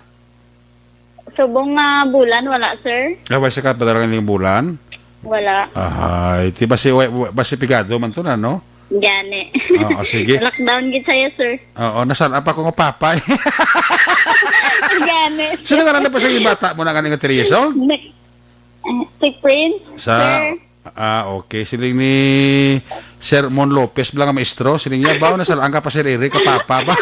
Subong nga bulan, wala, sir. Ah, wala siya gapadala nga bulan? Wala. Ahay, ti, basi, wa-, wa-, basi pigado man to na, no? Gani. Oo, sige. Lockdown gid saya, sir. Oo, nasal-an pa ko nga papa. Gani. Sino nga na pa sa bata mo na gani nga three years old? Ne-, eh, si Prince, Sa, sir. Ah, okay. Siling ni Sir Mon Lopez bala nga maestro. Siling niya, "Baw, nasal-an ka pa, Sir Eric, ka papa ba?"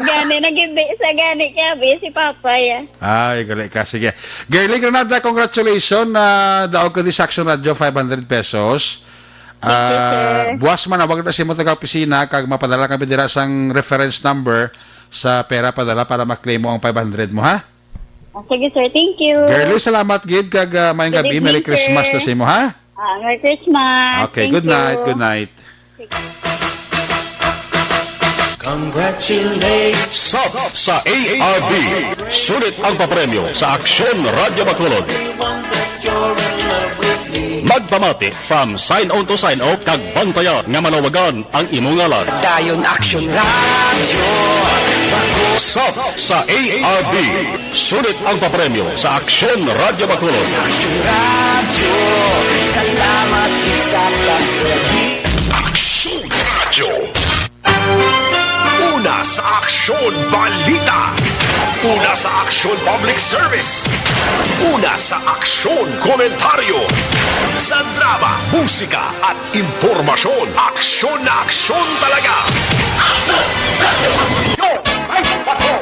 Gani, nag-ibi sa gani kaya, bi, si Papa, ya. Ay, gali ka. Sige. Girly Granada, congratulations. Na daog ka di sa Action Radio, five hundred pesos. Thank you, Ah, sir. Buwas manawag na sa imo taga-opisina, kag mapadala kami dira sang reference number sa pera padala para maklaim mo ang five hundred mo, ha? Ah, sige, sir. Thank you. Girly, salamat gid, kag, ah, mayong Good gabi. Merry evening, Christmas sir. Na sa imo, ha? Ah, Merry Christmas. Okay, Thank good night, you. Good night. Congratulations. Sub sa A R B. Sulit ang papremyo sa Aksyon Radyo Bacolod. Magpamati from sign on to sign off kag bantayan nga malawagan ang imo ngalan. Dayon Aksyon Radyo. Sub sa A R B. Sulit ang papremyo sa Aksyon Radyo Bacolod. Aksyon Radyo, salamat sa pagsabi. Aksyon Radyo. Una sa Aksyon Balita. Una sa Aksyon Public Service. Una sa Aksyon Komentaryo. Sa drama, musika, at impormasyon, aksyon na aksyon talaga.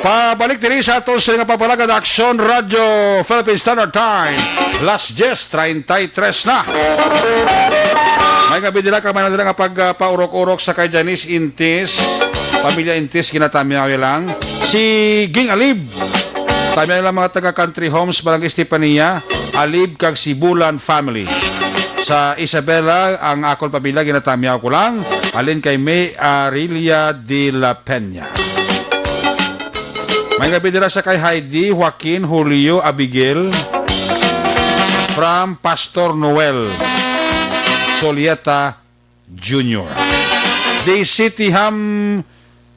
Pabalik diri sa aton sa nga pagpalagad, Aksyon Radyo Philippine Standard Time. Las diez treinta y tres na. May gabi dira ka man dira nga pag, ah, paurok-urok sa kay Janice Intis. Pamilya Intis, ginatamyaw lang. Si Ging Alib. Tamyaw lang mga taga Country Homes, Barangay Estefania. Alib kag Sibulan family. Sa Isabela, ang akon pamilya, ginatamyaw ko lang. Halin kay May Arilia de la Peña. May gabi dira sa kay Heidi, Joaquin, Julio, Abigail. From Pastor Noel Solieta Junior. Di City Ham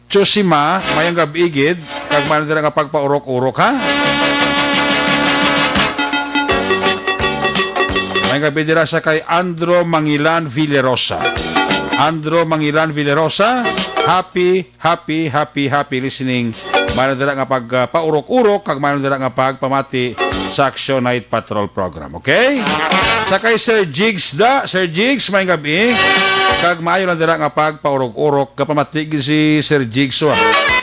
Chosima, mayang gab-i gid, kag man dira nga pagpaurok-urok, ha? Maayong gabi dira sa kay Andro Mangilan Villarosa. Andro Mangilan Villarosa, happy, happy, happy, happy listening. Maayo lang dira nga pag, ah, paurok-urok, kag maayo lang dira nga pagpamati sa Action Night Patrol program, okay? Sa kay Sir Jigs da, Sir Jigs, maayong gabi. Kag maayo lang dira nga pagpaurok-urok, gapamati gid si Sir Jigs, wa,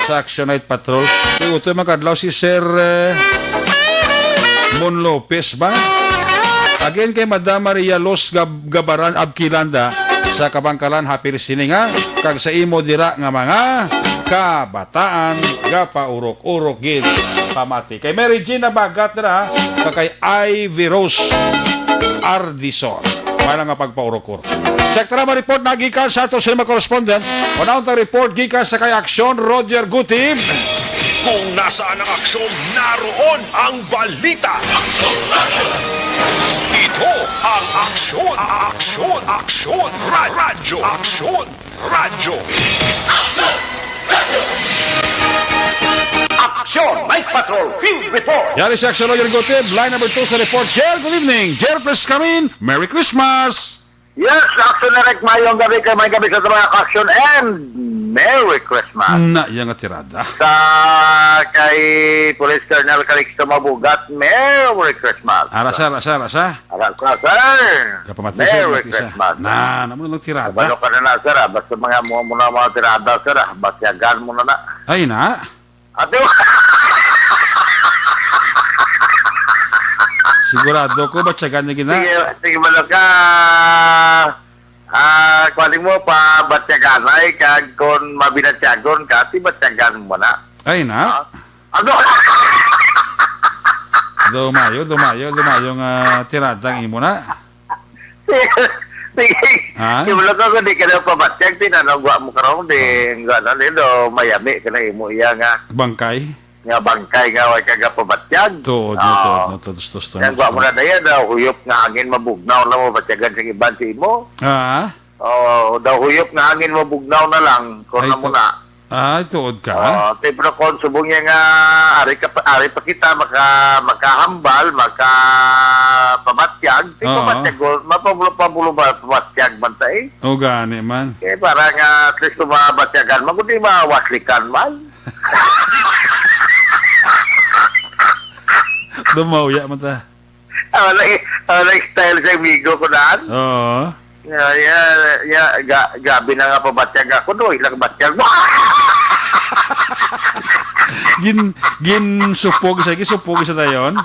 sa Action Night Patrol. Utoy man kadlaw si Sir, eh, Mon Lopez ba? Again kay Madam Maria Los Gab-, Gabaran Abquilanda sa Kabangkalan, happy listening, ha? Kag sa imo dira nga mga kabataan, gapaurok-urok gid pamati. Kay Mary Jean Nabagat dira, ha? Kag kay Ivy Rose Ardison. Maayo lang nga pagpaurok-urok. Check ta na ang report na gikan sa ato sa mga correspondent. Unahon ta report gikan sa kay Aksyon, Roger Gutib. Kung nasaan ang aksyon, naroon ang balita. Ito ang Aksyon, Aksyon, Aksyon, Ra-, Radyo, Aksyon, Radyo. Action Night Patrol Field Report. Yari si Aksyon, Roger Gutib. Line number two sa report. Jer, good evening. Jer, please come in. Merry Christmas. Yes, Action Eric, maayong gabi kay maayong gabi sa mga ka-action and Merry Christmas. Na, iya nga tirada. Sa kay Police Colonel Calixto Mabugat, Merry Christmas. Ara, sir, ara, sir, ara, sir. Ara, sir, sir. Kapamati, sir, Merry mati, sir. Christmas. Na, naman lang tirada. Kabalo ka na na, sir, ah. Basta mga mo, mo na mga tirada, sir, ah. Batyagan mo na na. Ay, na. Ate, Sigurado ko, batyagan niya gina. Sige, sige, malo ka. Ah, kuwali mo, pa batyaganay, kag kon mabinatyagon ka, ti batyagan mo na. Ay, na? Ah, ano? Dumayo, dumayo, dumayo nga tirada ang imo na. Sige, sige. Ha? Sige, malo ka, kung di ka na pabatyag, tinanong, wa mo karon, di, ano, di, do, mayami ka na imo iya nga. Bangkay? Nga bangkay nga way ka gapabatyag. Tuod, no, Oo. tuod, no, tuod, tuod, tuod, Kaya tuod. wa mo na daya, daw huyop nga hangin mabugnaw na mo batyagan sa iban sa imo. Ah? Oo, daw huyop nga hangin mabugnaw na lang, kung Ay, na mo tu-, na. Ay, tuod ka? Oo, te, pero kung subong niya nga, ari ka pa, ari pa kita, maka, makahambal, maka pabatyag, di Oo. pabatyag, mapabulo, pabulo ba, pabatyag man ta eh. O, gani man. Eh, para nga, at least, kung mabatyagan, man, kundi mawaslikan man. Dumawya man ta. Ah, wala, eh, ah, wala yung style sa amigo ko daan. Oo. Ya, ya, ya, ga-, gabi na nga pabatyag ako, no, ilang batyag mo. Gin-, ginsupog sa, ginsupog sa dayon?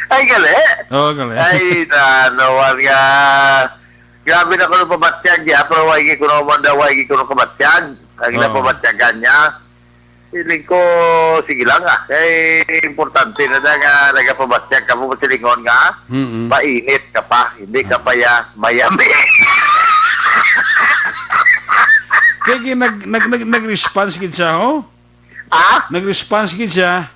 Ay, gali. Oo, gali. Ay, na, nawan nga. Grabe na ko nung pabatyag niya, pero wa igi ko naman daw, wa igi ko nung kabatyag. Ang Oo. napabatyagan niya. Feeling ko, sige lang, ah. Kay importante na na nga nagapabatyag ka mo, silingon nga, Mm-mm. painit ka pa, hindi ka pa ya mayami. Kaya gi-, nag-, nag-, nag-, nag-response gid siya, ho? Ah? Nag-response gid siya.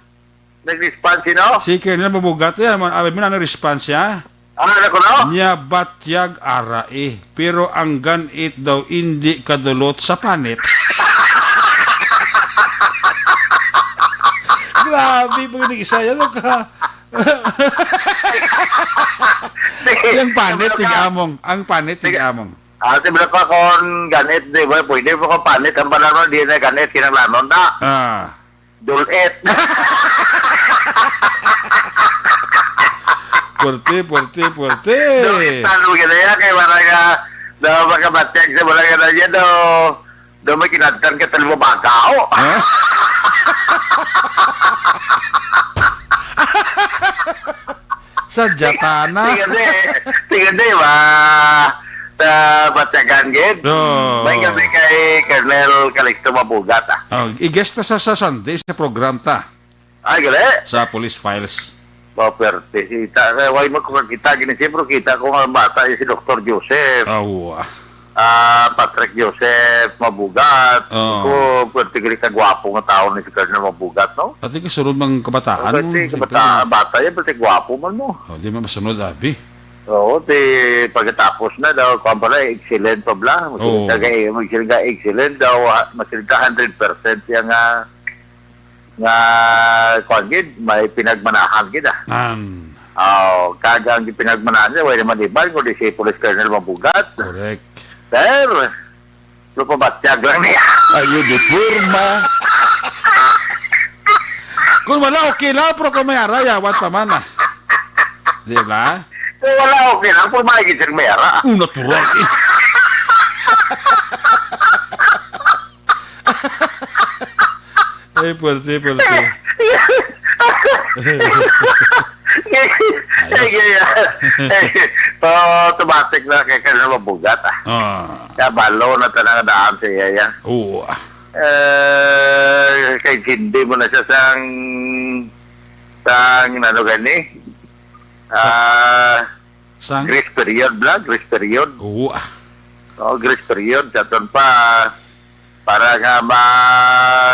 Nag-response sino? Si Colonel Mabugat, yan. Man, abi mo na nag-response siya. Ah, ano ko, no? Niya batyag ara eh. Pero ang ganit daw indi kadulot sa panit. Grabe, pag nag-isa yan, ano ka? Yung panit, Sige, tigamong. Ang panit, Sige. tigamong. Ah, sabi ko, kung ganit, di ba? Pwede mo kung panit, ang panahon, di na ganit, kinanglanon na. Ah. Dulit. Puwerte, puwerte, puwerte. Dulit, talo ka na yan. Kay wala ka, daw makabatyag sa wala ka na yan, daw, daw may kinadtan ka, talo mo bakaw. Ha? Sa Jatana. Sige, sige. Sige, di ba? Sa Batyagan, gid. Oo. May gabi kay Colonel Calixto Mabugat, ah. Oh, i-guest ta sa, sa Sunday sa program ta. Ay, gali? Sa Police Files. Property. Kita, kaya why mo kung kita, gini, siyempre kita ko nga bata, yung si Doktor Joseph. Ah, wa. Ah, Patrick Joseph Mabugat. Oo. Ko, pwerte gali ka gwapo nga tao ni si Colonel Mabugat, no? Ati ka sunod mang kabataan mo, Pwerte siyempre. kabata-, bata yan, pwerte gwapo man mo. Oh, di man masunod, abi. Oo, ti pagkatapos na daw, kuwan pala, excellent pa bala. Oo. Magsiling ka, magsiling ka, excellent daw, ha, magsiling ka, hundred percent yang, ah, nga, kuwan gid, may pinagmanahan gid, ah. An. Oh, kag ang ginpinagmanaan niya, wala naman iban kundi si Police Colonel Mabugat. Correct. Sir, lupabatyag lang niya. Ayo, di porma. Kung wala, okay lang, pero kung may ara, yawan pa man, ah. Di ba? Kung wala, okay lang, pero may gid siyang may ara. Oh, natural, eh. Ay, puwerte, puwerte. Ay, ay, ay. Oh, automatic na kay ka na mabugat, ah. Ah. Kabalo na tanang daan sa iya, ya. Oo, ah. Eh, kay hindi mo na siya sang, sang, ano gani? Ah, sang? Grace period, bla, grace period. Oo, ah. Oh, grace period. Sa aton pa, para nga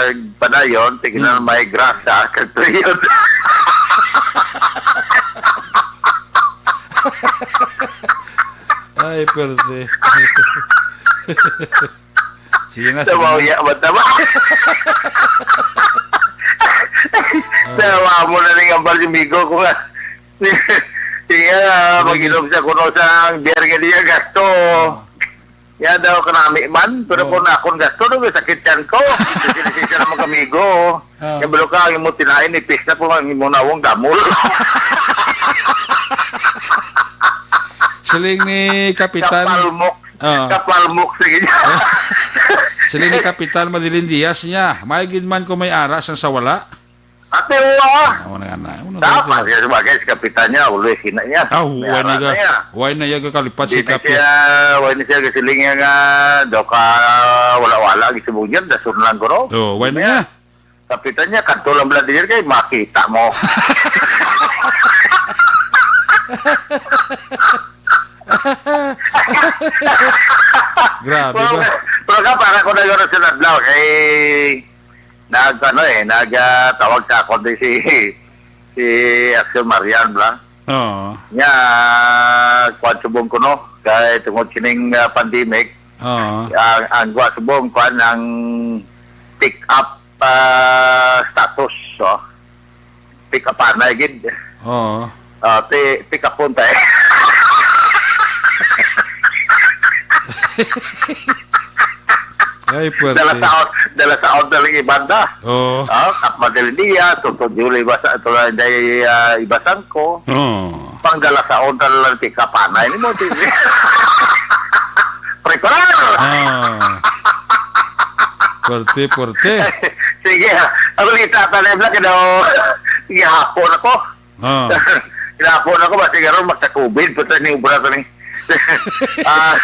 magpadayon, tingnan Hmm. may grasa, kag period. Ay, pwerte. Sige na, sige Tawa na. Ya, matawa. Ah. Tawa mo na ning ambal yung migo ko nga. Sige, ah, Sige. Mag-inom sa kuno sa ang beer nga niya gasto. Ya daw kanami man, pero Oh. kung akong gasto, daw sakit yan ko. Sige, sige, siya naman kamigo. Ah. Yung balo ka, yung mo tinain, ipis na po ang imo nawong damol. Siling ni Kapitan. Kapalmok. Ah. Kapalmok, sige niya. Siling ni Kapitan Madeline Diaz niya, may gid man ko may ara sang sa wala. Ate, oo, ah. Ah, wala nga na. Wala nga Dapat na. Siya, sabagay, si Kapitan niya, always, hina niya. Ah, May wala ara na ga-, niya. Wala na yung kakalipat si Hindi na Kapitan. Siya, wala na siya kasiling niya nga, daw ka, wala-wala, ang isubong niya, dasun lang ko, no? Oh, wala na Niya. Nga. Kapitan niya, kanto lang bala din kay makita mo. Grabe Pero, ba? pero ka, para ko na yun sa Nadlaw, kay nag, ano eh, nag, ah, tawag sa ako di si, si Axel Marian, bla. Oo. Nya, kuwan subong ko, no? Kay tungod sining, ah, pandemic, Oo. ang, ang kuwan subong, kuwan ang pick up, ah, status, oh. Pick up na gid. Oo. Ah, ti-, pick up punta eh. Ay, puwerte. Dala sa out, dala sa out na lang ibanda. Oo. Ah, Kap Madelindia, Toto Julie, basta ito lang, day, ah, ibasang ko. Oo. Pang dala sa out na lang, ti kapanay ni mo, ti. Preparar! Ah. Puwerte, puwerte. Sige, ah. Ang balita, tanim lang, you know, sige, hapon ako. Ah. Hinapo na ko, basi karon magka-covid pa sa ni obra sa ni. Ah,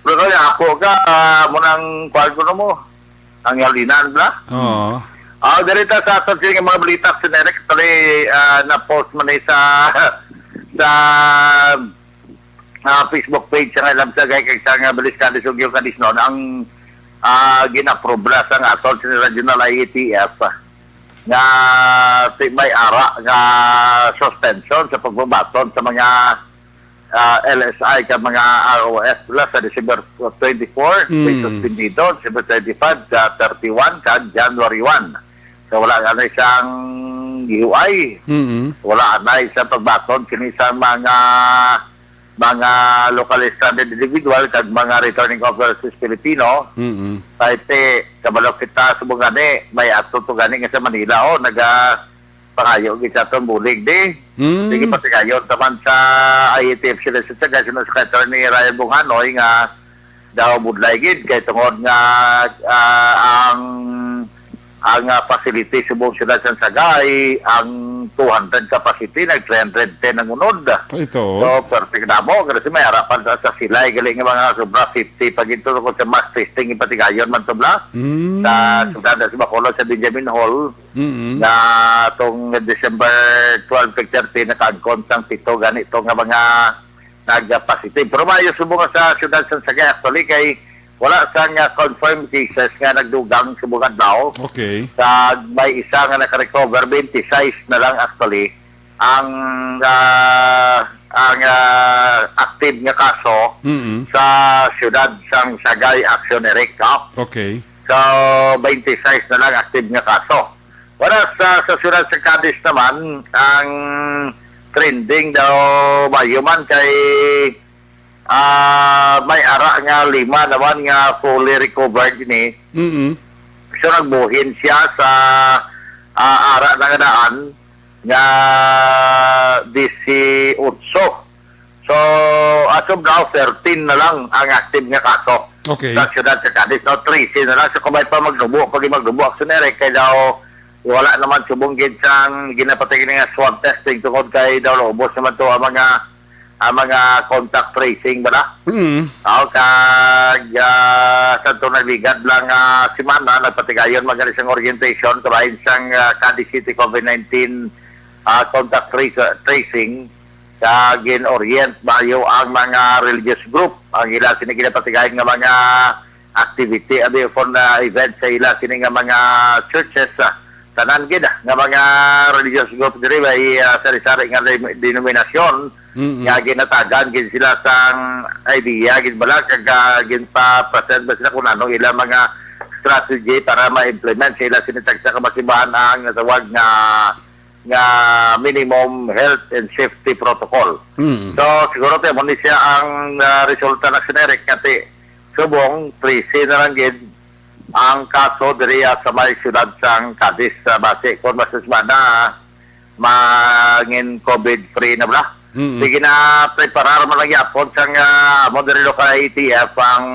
pero kung hinapo ka, ah, mo nang kuwan ko na mo. Ang yalinan, bla? Oo. Ah, dali ta sa aton sige mga balita sa Nerex, tali, ah, na-post man ni sa, sa, ah, Facebook page sa Ngalam sa Gay kag sa nga Baliscali Sugyo Kadisnon ang, ah, ginaprobra sa nga aton sa Regional I A T F. Nga ti-, may ara nga suspension sa pagbabaton sa mga, ah, L S I kag mga R O S nila sa December twenty-four, may Mm. suspendido, December twenty-five sa thirty-one kag January one. So, wala na isang U I. Mm. Wala na isang pagbaton kini sa mga mga locally stranded individual kag mga returning overseas Filipino, Mm-mm. Taite, kabalo kita subong gani, may ato to gani nga sa Manila, oh, naga pangayo gid sa aton bulig, di? Mm. Sige, patigayon taman sa I A T F sila sa taga, sino sa Attorney Ryan Bunghanoy nga daw budlay gid kay tungod nga, ah, ang Ang, ah, facility subong sila sa Sagay, ang two hundred capacity, nag three hundred ten ang unod. Ito. So, perfect na mo. Kasi may harapan sa, sa silay, galing nga mga sobra fifty pag ito ko sa mass testing, ipatigayon man to bla. Mm. Sa Suganda sa Bacolod, sa Benjamin Hall, Mm-mm. na tong December twelve kag thirteen, nakaangkon sang pito, ganito nga mga nag-positive. Pero maayo subong sa siyudad sa Sagay, actually, kay wala sang, ah, confirmed cases nga nagdugang subong adlaw. Okay. Sa may isa nga naka-recover, twenty-six na lang actually ang, ah, ang, ah, active nga kaso Mm-mm. sa siyudad sang Sagay, Action Eric Cup. Okay. So, twenty-six na lang active nga kaso. Whereas sa, sa siyudad sa Cadiz naman, ang trending daw, bayo man kay, ah, may ara nga lima naman nga fully recovered ni. Mm-mm. So, nagbuhin siya sa, ah, ara na nga daan nga disiotso. So, as of now, thirteen na lang ang active nga kaso Okay. sa siyudad sa Cadiz. No, trese na lang. So, kung may pa magdubo, pag magdubo, action na rin, kay daw wala naman subong gid sang ginapatay nga swab testing tungod kay daw ubos naman to ang mga, ang mga contact tracing, bala. Mm. Aw, kag, ah, sa to nagligad lang, ah, semana, nagpatigayon man gani sang orientation kabahin sang, ah, Cadiz City COVID nineteen, ah, contact trace-, tracing, kag gin-orient bayo ang mga religious group. Ang ila sini ginapatigayon nga mga activity, abi, for na event sa ila sini nga mga churches, ah, tanan gid, ah, nga mga religious group diri may, ah, sari-sari nga de-, denominasyon Mm-mm. nga ginatagan gid sila sang idea gid bala kag, ah, ginpa-present ba sila kung ano ila mga strategy para ma-implement sa ila sini tagsa ka masibahan ang natawag nga, nga minimum health and safety protocol. Mm. So, siguro, te, mo ni siya ang, ah, resulta na sinerik nga, te, subong, trese na lang gid ang kaso diri, ah, sa may siyudad sang Cadiz, sa base kon masusmana mangin COVID free na bala. Mm. Sige na, preparar man lang yapon sang, ah, amo diri local I A T F ang,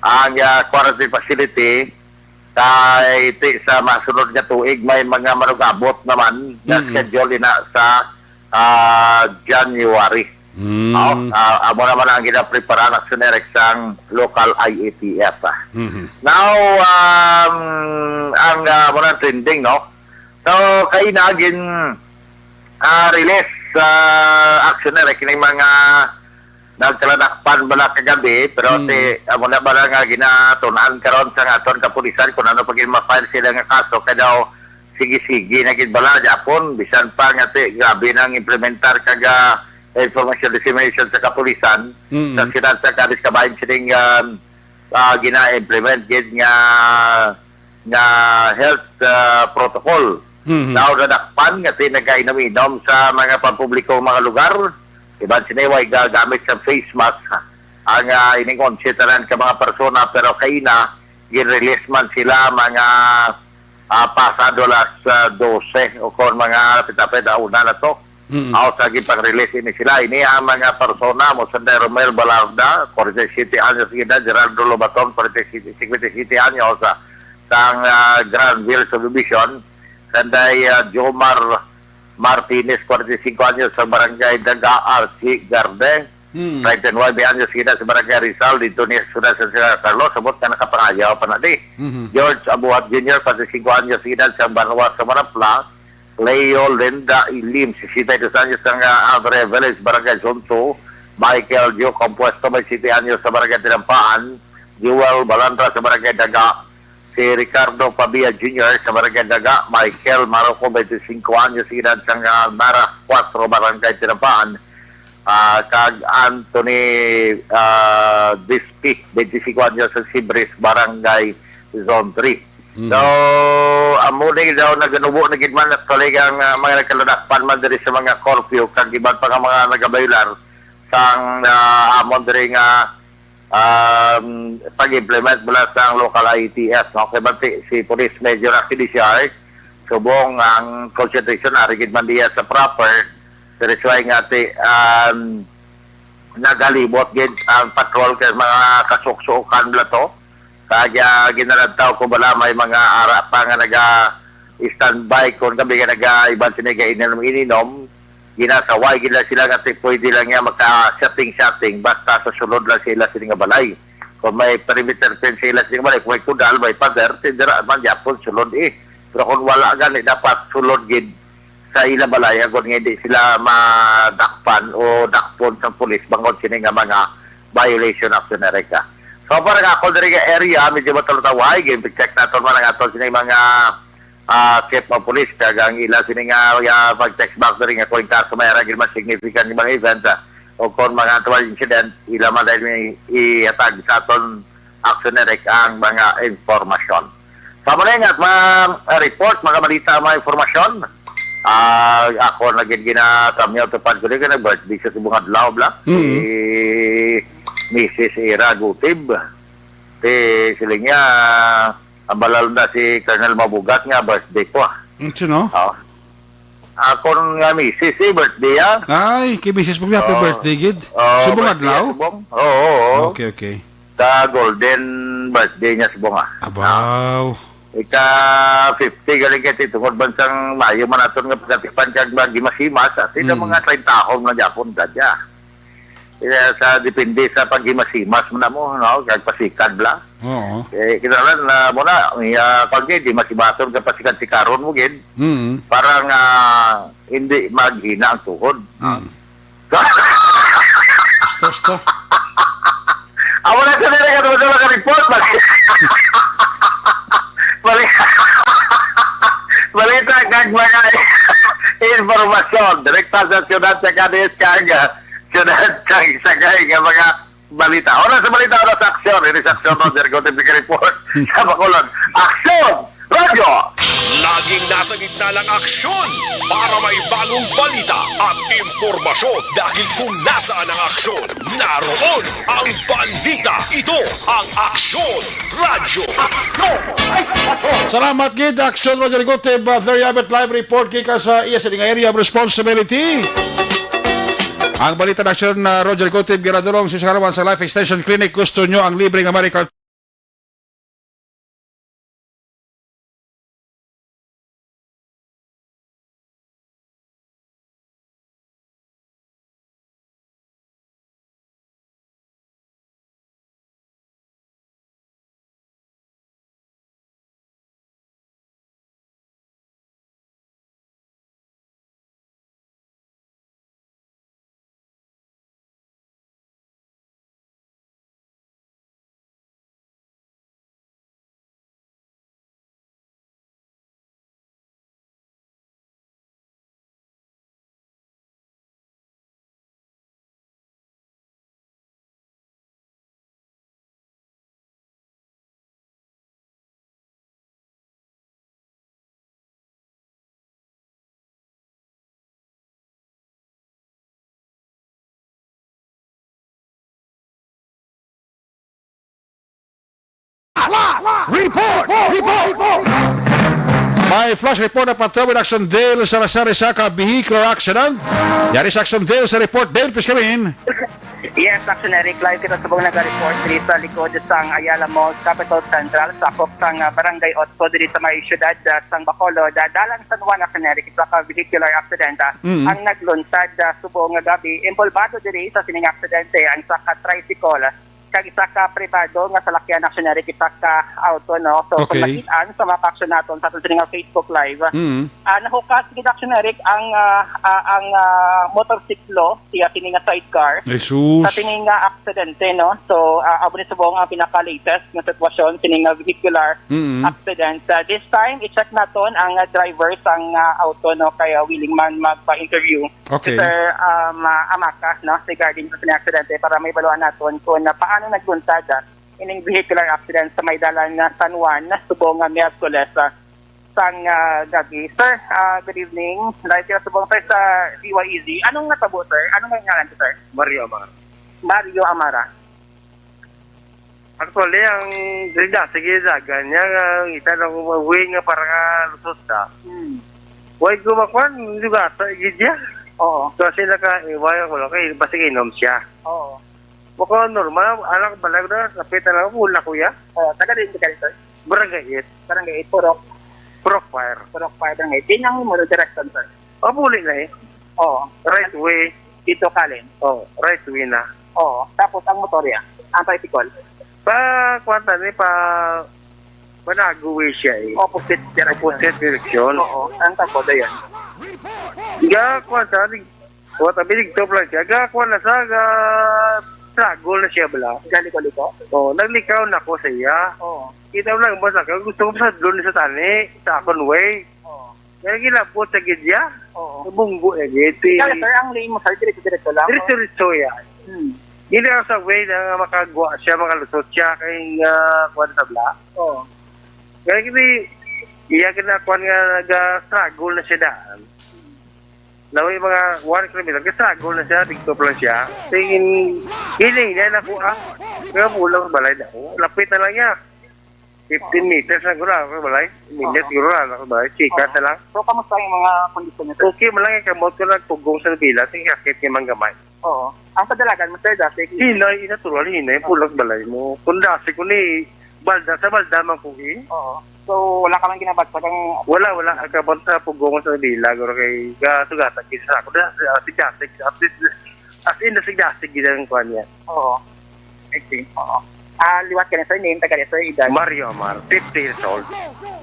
ang, ah, quarantine facility kay ti sa masunod nga tuig may mga manugabot naman nga Mm. schedule ina sa, ah, January. Mm. Aw, ah, amo naman ang ginaprepara na sinerik sang local I A T F, ah. Mhm. Now, um, ang, ah, amo na trending, no? So, kay nagin, ah, release sa action na kining mga nagkaladakpan bala kagabi, pero Mm. ti, amo na bala nga ginatun-an karon sa aton kapulisan kung ano pa gid ma-file sila nga kaso, kay daw sige-sige na gid bala gyapon, bisan pa nga ti, grabe nang implementar kag, ah, information dissemination sa kapulisan Mm. sa siyudad sa Cadiz kabahin sining, ah, ah, gina-implement gid nga, nga health, ah, protocol. Mhm. Daw nadakpan nga ti nagainom-inom sa mga pampublikong mga lugar. Iban sini way gagamit sa face mask ang, ah, ining onse tanan ka mga persona, pero kaina gin-release man sila mga, ah, pasado las, ah, dose o kon mga lapit-lapit, ah, una na to. Mm. Aw, sa gipang-release ini sila. Ini ang mga persona mo sa Romel Balarda, forty-seven anyos edad, Gerardo Lobaton, forty-seven, fifty-seven anyos, ah, sang, ah, Granville Subdivision, kanday, ah, Jomar Martinez, forty-cinco anyos, sa Barangay Daga, Archie Garde, Mm. thirty-nine anyos edad, sa Barangay Rizal, dito niya sa San Carlos, sabot nga nakapangayaw pa na di. Mhm. George Abuhat Junior, forty-cinco anyos edad, sa Banwa sa Manapla, Leo Linda Ilim, sesenta y dos anyos, sang, ah, Abre Village, Barangay Zone two. Michael Joe Compuesto, may siyete anyos, sa Barangay Tinampaan. Joel Balandra, sa Barangay Daga. Si Ricardo Pabia Junior, sa Barangay Daga. Michael Maroco, twenty-cinco anyos, edad, sang, ah, Nara four, Barangay Tinampaan. Ah, kag Anthony, ah, Dispi, twenty-cinco anyos, sa Sibris, Barangay Zone three. Mm. So, amo ni daw naganubo na gid man, actually, ang, ah, mga nagkaladakpan man diri sa mga curfew kag iban pa nga mga nagabayular sang, ah, amon diri nga, um, pag-implement mula sa local I A T F, no? Kay bati si Police Major Aki Disiar, subong ang concentration ari gid man diya sa proper, pero siya nga ti, um, nagalibot gid ang patrol kay mga kasuksukan bala to. Kaya ginalantaw ko bala may mga ara pa nga naga-standby kung kami nga naga-iban sini ga ininom-ininom. Ginasaway gila sila nga ti pwede lang nga maka-setting-setting basta sa sulod lang sila sini nga balay. Kung may perimeter fence sila sini nga balay, kung may kudal, may pader, ti dira man gyapon sulod eh. Pero kung wala gani, dapat sulod gid sa ila balay, agod nga hindi sila madakpan o dakpon sa pulis bangod sini nga mga violation of America. So, para nga ako diri nga area, medyo matalutaway, gin-check naton man ang aton sini mga, ah, chief of police, kag ang ila sini nga, ah, pag-text back diri nga kung kaso may ara gid mas significant nga mga event, ah, o kung mga actual incident, ila man dahil may ihatag sa aton action direct ang mga impormasyon. Sa muli nga, ma-report, mga balita, mga impormasyon, Ah, ako na gid ginatamyaw, tupad ko di kay nag-birthday sa subong adlaw, bla. Mm. Si Misis Ira Gutib. Ti siling niya, ang balal na si Colonel Mabugat nga birthday ko, ah. Mm, sino? Oh. Akon nga misis, eh, birthday, ah. Ay, kay misis mo, happy Oh. birthday, gid. Oh, Subong birthday adlaw? niya, subong. Oo, oo. Okay, okay. Sa golden birthday niya, subong, ah. Abaw. Ika fifty, galing kay tungod bansang maayo man aton nga pagkatipan kag maghimas-himas, ah, sila Mm. mga treinta ahon na gyapon, dadya. Kaya sa depende sa paghimas-himas mo na mo, no? Kag pasikad bla. Oo. Eh, kinahanglan na mo na, iya, pag di mas ibaton ka pasikad-sikaron mo gid, Mm. para nga hindi maghina ang tuhod. Mm. Gusto, gusto. Ah, wala sa nila ka sa mga report, bali. Bali. Balita kag mga impormasyon direkta sa siyudad sa Cadiz kag, ah, siyudad sa Sagay nga mga balita. Oras sa balita, oras sa aksyon. Ini sa aksyon, Roger Gutib, report sa Bacolod. Aksyon! Radyo! Laging nasa gitna ng aksyon para may bagong balita at impormasyon, dahil kung nasaan ang aksyon, naroon ang balita. Ito ang Aksyon Radyo. Salamat gid, Aksyon Radyo Gutib, uh, Theriabit live report kita sa iya sa area of responsibility. Ang balita ng Aksyon, uh, Roger Gutib, ginadulong sa kalaman sa Life Extension Clinic. Gusto nyo ang libre nga medical Report! Report! May flash report na patawid Action Dale sa Lazar, isa ka vehicular accident. Yari sa Action Dale sa report, Dale, please come in. Yes, Action Eric, live kita subong naga-report diri sa likod sang Ayala Mall, Capitol Central, sakop sang, ah, Barangay Otso, diri sa may siyudad, ah, sang Bacolod. Ah, dalan San Juan, Action Eric, isa ka vehicular accident, ah, Mm. ang naglunsad, ah, subong nga gab-i. Involbado diri sa sining aksidente ang isa ka tricycle kag isa ka pribado nga salakyan, Action Eric, isa ka auto, no? So, kung Okay. makit-an sa mga aksyon naton sa aton sini nga Facebook Live, Mm. ah, nahukas gid, Action Eric, ang, ah, ah, ang, ah, motorsiklo, siya sini nga sidecar, Ay, sus. sa sini nga aksidente, no? So, ah, amo ni subong ang pinaka-latest nga sitwasyon sini nga vehicular Mm. accident. Ah, this time, i-check naton ang, ah, driver sang, ah, auto, no? Kaya willing man magpa-interview Okay. si Sir, um, ah, Amaka, no, regarding sa sining aksidente para mahibaluan naton kung, ah, paano naglunsad, ah, ining vehicular accident sa may dalan nga San Juan, subong nga Miyerkules, ah, sang, ah, gabi. Sir, ah, good evening. Live kita subong, sir, sa D Y E Z. Anong natabo, sir? Anong ngalan ko, sir? Mario Amar. Mario Amara. Actually, ang diri na, sige, dagan niya nga, kita na kung way nga para nga lusot na. Hmm. Way ko makuan, hindi ba, sa igid niya? Oo. Kasi naka-, iwaya ko lang, kay basig inom siya. Oo. Baka normal, anak, balag na, kapit na lang, wala, kuya. Oo, taga din ka dito? Barangay eight. Barangay eight, Purok? Purok Fire. Purok Fire, Barangay eight. Di nang mo, direction, sir? Mabuli na eh. Oo. Right way. Dito, Kalin? Oo, right way na. Oo. Tapos, ang motorya? Ang tricycle? Pa, kwan ta ni, pa, Manago way siya eh. Opposite direction. Opposite direction. Oo. Ang tako, dayon. Ga, kwan ta, nig-, kwan ta, binigtop lang siya. Ga, kwan na sa, ga, struggle na siya bala. Galiko-liko? Oo, naglikaw na ko sa iya. Oo. Kita mo lang, boss, ako, gusto ko sa doon sa tani, sa akon way. Oo. Kaya gilabot sa gidya. Oo. Sa bunggo na gid. Si Kaya, sir, ang lane mo, sir, diretso-diretso lang. Diretso-diretso yan. Hmm. Hindi lang sa way na makagwa siya, makalusot siya, kay, ah, kuwan sa bla. Oo. Kaya gini, iya ginakuan nga nag-struggle na siya daan. Nawi mga one kilometer, gastruggle na siya, dito pa lang siya. Tingin, hinay na ako, ah. Kaya pulang balay na ako. Lapit na lang niya. Fifteen meters na gura ako balay. Minutes Oo. Gura ako balay. Chika Oo. na lang. So, kamusta yung mga kondisyon niya, sir? Okay, malangay ka mo ko nagpugong sa bila. Sige, sakit ni manggamay. Oo. Ang padalagan mo, sir, dati? Hinay, natural, hinay. Pulang balay mo. Kung dasi ko ni, balda sa balda man ko, eh. Oo. So, wala ka lang ginabagsag ang Wala, wala. Agkabot sa pugong sa bila, guro kay gasugatan gid sa ako. Da, ah, si Jasik, as in, as in, si Jasik gid ang kuan niya. Oo. I see. Oo. Ah, liwat ka na, sir. Name, taga sir, edad? Mario Amar, fifty years old.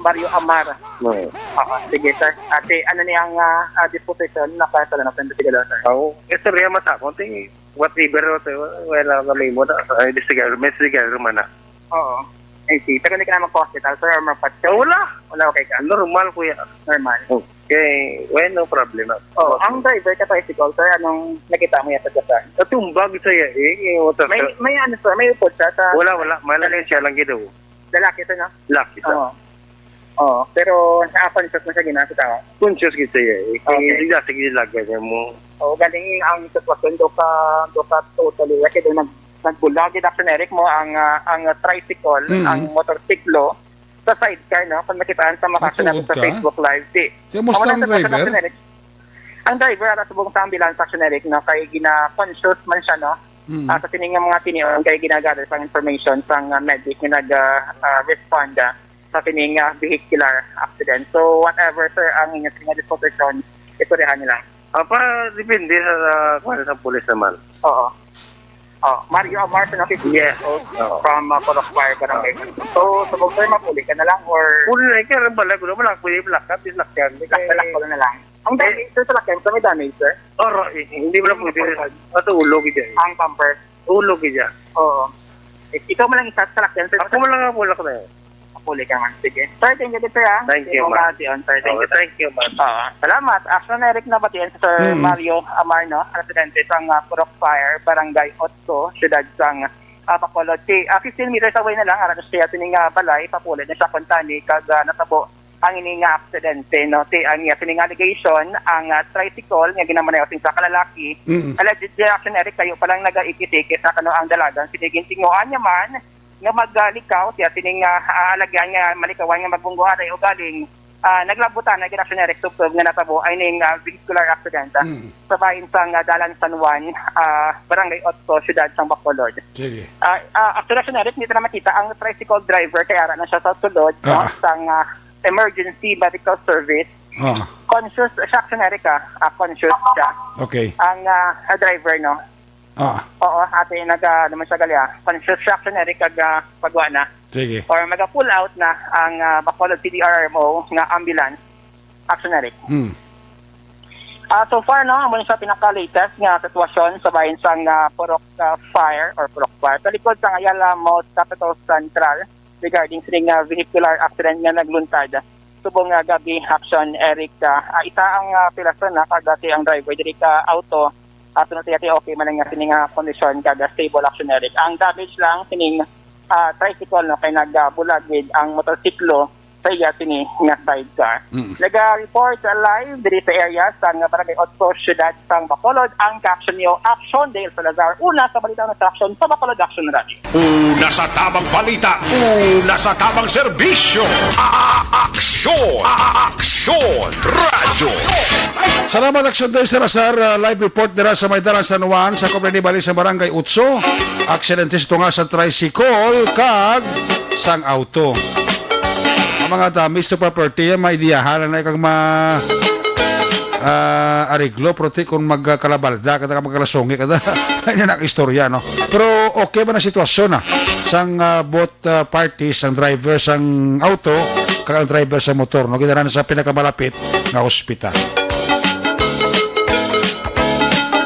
Mario Amar. No. Oo, sige, sir. Ate, ano ni ang, ah, ah, disposition na para sa lanang investigador, sir? Oo. Istorya man sa akon, ti, whatever, whatever, wala kami mo na. Ay, investigador, may investigador man na. Oo. I see. Pero hindi ka na magpa-hospital, sir, or magpa-check? Oh, wala. Wala, okay ka? Normal, kuya. Normal. Okay. Well, no problem. Oh, ang driver ka tricycle, sir, anong nakita mo yata dyan, sir? Natumbag siya, eh. Yung motor May, sa may ano, sir, may upod siya sa Wala, wala. Malaki siya lang gid, oh. Lalaki, sir, no? Lalaki, sir. Oo. Oo. Pero naka-conscious na siya, ginasa tao? Conscious gid siya, eh. Okay. Kaya hindi siya gilagay niya mo. Oo, galing ang sitwasyon, do ka, do ka totally, kasi doon nag, nagbulag, gid, Action Eric, mo ang, ah, ang tricycle, Mm. ang motorsiklo, sa sidecar, no? Kung nakitaan sa mga Matuod action natin sa ka? Facebook Live, di. Kaya musta Ang ang wala sa driver? Action Eric. Ang driver, ara subong sa ambulance, Action Eric, no? Kay gina-conscious man siya, no? Mm. Ah, sa sining nga mga tinion, kay ginagather sang information sang, ah, medic nga nag, ah, ah, respond, ah, sa sining, ah, vehicular accident. So, whatever, sir, ang inyo sining nga disposition, istoryahan nila. Ah, pa, depende sa, sa, kuwan sa pulis naman. Oo. Oh, Mario Amar, sir, no? Yes. Oo. From, uh, Purok Fire Barangay. So, subong, sir, mapuli ka na lang, or Puli na, kaya lang bala ko naman, ako yung black cap, yung black cap. Black, black ko na lang. Ang Eh. dami, sir, sa lakyan, so may damage, sir? Oro, eh, hindi mo lang pwede. Ato, ulog dyan. Ang bumper. Ulog dyan. Oo. Ik-, ikaw man lang isa sa lakyan, sir. Ako man lang ang bulak na yun. Mapuli ka man. Sige. Sir, thank you, sir, ha? Thank you, Thank you, ma'am. Ma'am. Sir. Thank Oo, you. thank you, ma'am. Oo. Salamat. Action Eric, nabatian si Sir Mm. Mario Amar, no? Ang residente sang, ah, Purok Fire, Barangay Otso, siyudad sang, ah, Bacolod. Si, ah, fifteen meters away na lang, ara na siya sining, ah, balay, papuli na siya kuntani, kag, ah, natabo ang ini nga aksidente, no? Si, ang iya sining allegation, ang, ah, tricycle nga ginamaneho sing sa kalalaki, Mm. alleged, Action Eric, kayo palang nagaikis-ikis na kano ang dalagan. Sige, gintinguhan niya man, nga maglikaw siya sining, ah, ah, alagyan nga malikawan nga magbungguharay, ugaling, ah, naglabutan na gid, Action Eric, tubtob nga natabo ay ning, ah, vehicular accident, ah, Mm. sa bahin sang, ah, Dalan San Juan, ah, Barangay Otso, siyudad sang Bacolod. Sige. Ah, ah, actually, Action Eric, dito na makita ang tricycle driver, kay ara na siya sa sulod, no, Ah. sang, ah, emergency medical service. Ah. Conscious siya, Action Eric, ah. Ah, conscious siya. Okay. Ang, ah, driver, no? Ah. Oo, ate, naga, ano man siya gali, ah. Conscious siya, Action Eric, ag, ah, pagwa na. Sige. Or maga-pull out na ang, ah, Bacolod C D R M O nga ambulance, Action Eric. Hmm. Ah, so far, no, amo ni sa pinaka-latest nga sitwasyon sa bahin sang, ah, Purok, ah, Fire or Purok Fire. Sa likod sang Ayala Mall Capital Central, regarding sa nga vehicular accident nga nagluntad subong nga gab-i, Action Eric, ah, ah, isa ang, ah, pilason na kag, ah, si ang driver diri ka auto, ah, sunod siya, okay man nga sini nga kondisyon kag, ah, stable, Action Eric. Ang damage lang sining, ah, tricycle, no, kay nagbulag gid ang motorsiklo sa iya sini nga sidecar. Mm. Naga-report live diri sa area sang Barangay Otso, siyudad sang Bacolod, ang ka-action niyo, Action Dale Salazar. Una sa balita, una sa action sa Bacolod Action Radio. Una sa tamang balita, una sa tamang serbisyo. A-, a-, aksyon, a-, a-, aksyon, radyo. Salamat, Action Day Salazar. Uh, live report dira sa may Dalan San Juan, sa Comunidad Bali sa Barangay Utso. Aksidente sa tunga sa tricycle kag sang auto. Ang mga damage to property, may diyahan na kag ma-, ah, ariglo, pero ti kung magkalabalda ka, magkalasungi ka, ay na istorya, no? Pero okay ba na sitwasyon, ah, sang, ah, both, ah, parties, ang driver sang auto, kag ang driver sa motor, no? Gidala na sa pinakamalapit nga ospital.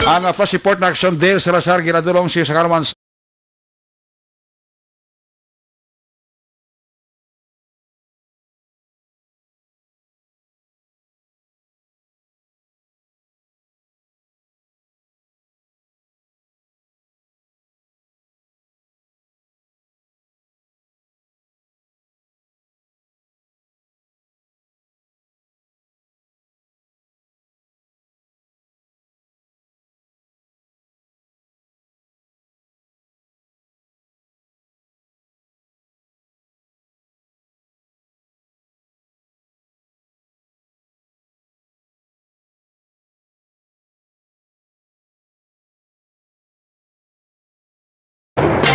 Ang, ah, flash report na action, Dale Salazar, ginadulong si Sakaluman.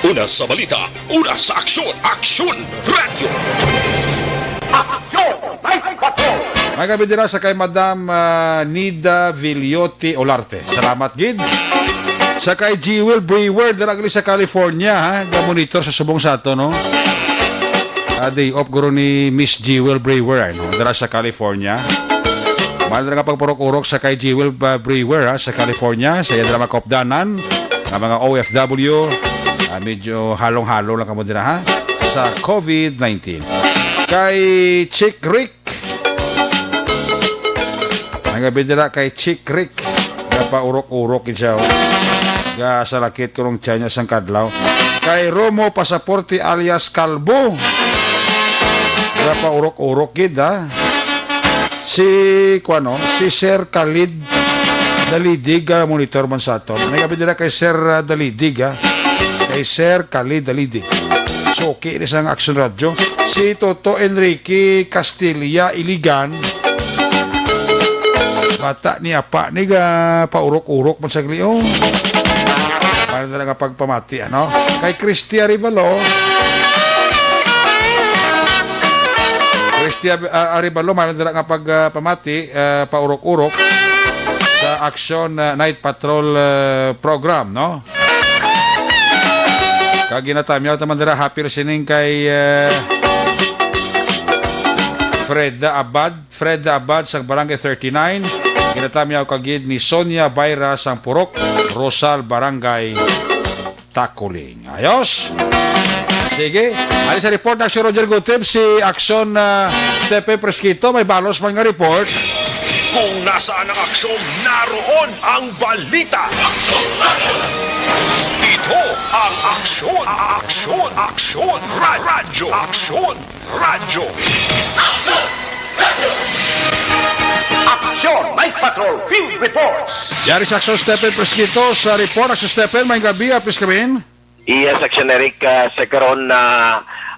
Una sa balita, una sa aksyon, Aksyon Radyo. Aksyon! May patrol! May gabi dira sa kay Madam, ah, Nida Villote Olarte. Salamat gid. Sa kay Jewel Brewer, dira gali sa California, ha? Ga-monitor sa subong sa ato, no? Ah, day off guro ni Miss Jewel Brewer, ay, no? Dira sa California. May dira nga pagpurok-urok sa kay Jewel, ah, Brewer, ha, sa California, sa iya dira makopdanan, ang mga O F W, ah, medyo halong-halo lang kamo dira, ha, sa covid nineteen. Kay Chick Rick, ang gabi dira kay Chick Rick, gapaurok-urok gid siya, oh. Ga sa lakit ko nung tiyan niya sang kadlaw. Kay Romo Pasaporte alias Kalbo, gapaurok-urok gid, ha. Si, kuano, si Sir Khalid Dalidig, ah, monitor man sa aton. May gabi dira kay Sir, ah, Dalidig, ha. Kay Sir Khalid Dalidig. Suki ni sang Action Radio. Si Toto Enrique Castilla Iligan. Bata ni apa ni ga paurok-urok man sagli, oh. Para talaga pagpamati, ano? Kay Christy Arevalo. Christy Ab-, ah, Arevalo, mayroon dira nga pag, ah, pamati, ah, paurok-urok sa Action, ah, Night Patrol, ah, program, no? Kag ginatamyaw ta man dira, happy listening kay, ah, Freda Abad, Freda Abad sa Barangay thirty-nine. Ginatamyaw kagid ni Sonia Bayra sang Purok, Rosal, Barangay Takuling. Ayos. Sige. Ali sa report, Action Roger Gutib, si Action, ah, Stephen Fresquito, may balos man nga report. Kung nasaan ang aksyon, naroon ang balita. Ito ang Aksyon, Aksyon, Aksyon, Ra-, Radyo, Aksyon, Radyo. Aksyon! Night Patrol Field Reports. Yari sa Action Stephen Fresquito sa report. Action Stephen, may gabi, please come in. Yes, Action Eric, ah, sa karon na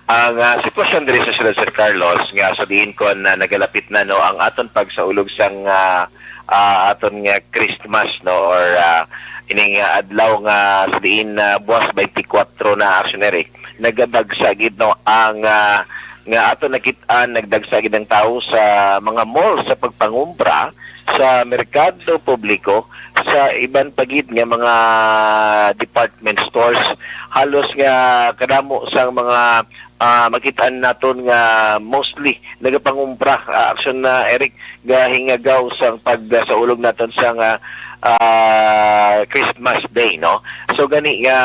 ang, ah, sitwasyon diri sa siyudad San Carlos nga sa diin kon, ah, nagalapit na, no, ang aton pagsaulog sang, ah, ah, aton nga Christmas, no, or, ah, ining, ah, adlaw nga sa diin, ah, buwas twenty-four na, Action Eric, nagabagsa gid, no, ang, ah, nga aton nakit-an, nagdagsa gid ang tawo sa mga mall sa pagpangumpra sa merkado publiko, sa iban pa gid nga mga department stores. Halos nga kadamo sang mga, ah, makit-an naton nga mostly nagapangumpra, ah, Action na Eric, gahingagaw sang pagsaulog naton sang, ah, ah, Christmas Day, no? So gani nga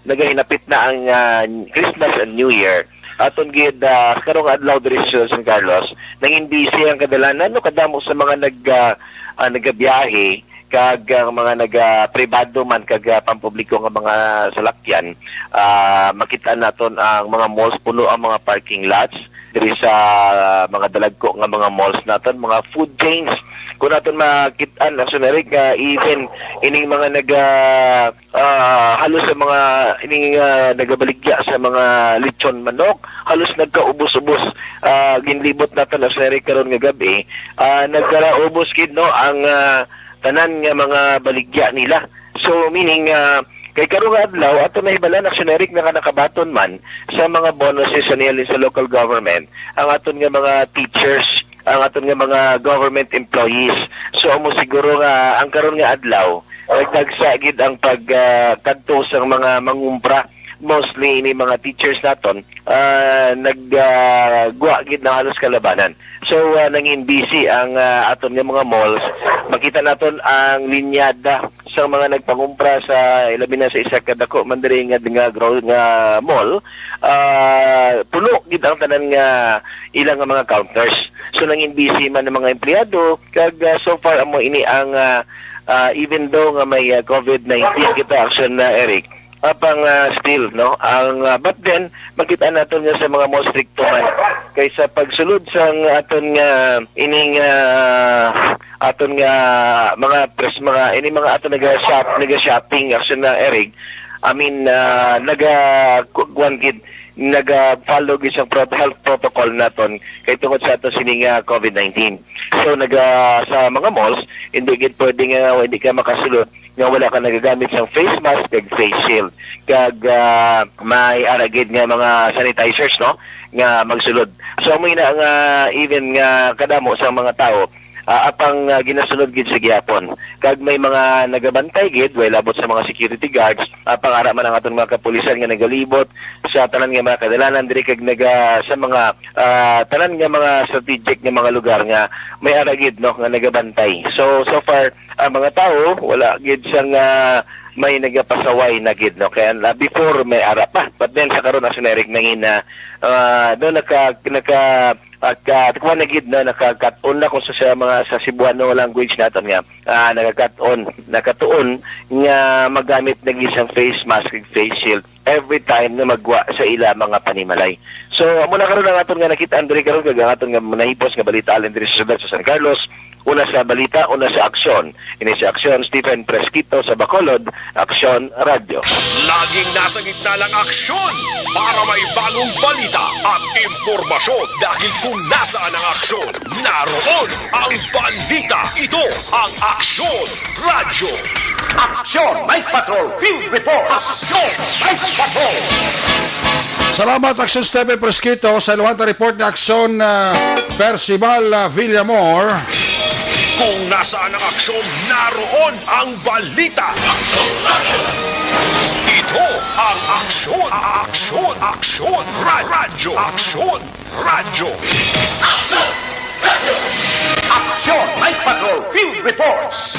nagahinapit na ang, ah, Christmas and New Year. Aton gid, ah, karong adlaw diri sa San Carlos, nangin busy ang kadalanan, no, kadamo sa mga nag, ah, ah, nagabiyahe kag ang mga naga pribado man kag, ah, pampubliko nga mga salakyan. Ah, makita naton ang mga malls, puno ang mga parking lots diri sa mga dalagko nga mga malls naton, mga food chains. Kung naton makit-an, Action Eric, nga even ining mga naga ah, halos sa mga ining, ah, nagabaligya sa mga lechon manok, halos nagkaubos-ubos, ah, ginlibot naton, Action Eric, karon nga gab-i. Ah, nagkalaubos gid, no, ang, ah, tanan nga mga baligya nila. So, meaning, ah, kay karong adlaw, ato nahibalan, Action Eric, nga nakabaton man sa mga bonuses sa nihalin sa local government ang aton nga mga teachers, ang aton nga mga government employees. So, amo siguro nga ang karon nga adlaw, nagdagsa gid ang pag, ah, kadto sang mga mangumpra. Mostly ini mga teachers naton, ah, nag, ah, gwa gid na halos kalabanan. So, ah, nangin busy ang, ah, aton nga mga malls. Makita naton ang linyada sa mga nagpangumpra sa, ilabi na sa isa ka dako man diri nga, nga, gro-, nga mall. Ah, puno gid ang tanan nga ilang nga mga counters. So, nangin busy man ang mga empleyado, kag, ah, so far, amo ini ang, ah, ah, even though nga may, ah, covid nineteen kita, Action na, Eric, apang, ah, still, no, ang, ah, but then, makita naton nga sa mga malls stricto man kaysa pagsulod sang aton nga ining, ah, aton nga mga pres-, mga, ini mga aton naga-shop, naga-shopping, Action na, Eric, I mean, ah, naga-, ku-, kuwan gid, naga-follow gid sang prot-, health protocol naton kay tungod sa ato sini nga covid nineteen. So, naga-, sa mga malls, hindi gid pwede nga hindi ka makasulod nga wala ka nagagamit sang face mask kag face shield, kag ah, may ara gid nga mga sanitizers, no, nga magsulod. So amo na nga, even nga kadamo sa mga tawo, ah, apang ah, ginasunod gid sa gihapon, kag may mga nagabantay gid, way labot sa mga security guards, apang ara man ang aton mga kapulisan nga nagalibot sa tanan nga mga kadalanan diri, kag naga sa mga ah, tanan nga mga strategic nga mga lugar nga may ara gid, no, nga nagabantay. So so far, ang mga tawo wala gid sang ah, may nagapasaway na gid, no, kaya na before may ara pa, but then sa karon, as Eric, nangina, ah, no, naka naka at uh, kuha na gid na nakakat-on na kung sa, sa mga sa Cebuano language naton nga ah, nakakat-on, nakatuon nga magamit na gid sang face mask ug face shield every time na magwa sa ila mga panimalay. So amo na karon ang aton nga nakit-an diri karon, kag ang aton nga nahipos nga balita alin diri sa siyudad sa San Carlos. Una sa balita, una sa aksyon. Ini si Aksyon Stephen Presquito sa Bacolod, Aksyon Radyo. Laging nasa gitna ng aksyon para may bagong balita at impormasyon, dahil kung nasaan ang aksyon, naroon ang balita. Ito ang Aksyon Radyo. Aksyon Night Patrol Field Report. Aksyon Night Patrol. Salamat, Aksyon Stephen Presquito, sa iluhang report ni Aksyon ah, Percival ah, Villamor. Kung nasaan ang aksyon, naroon ang balita. Ito ang Aksyon, Aksyon, Aksyon, Ra- Radyo, Aksyon, Radyo. Aksyon Night Patrol Field Reports.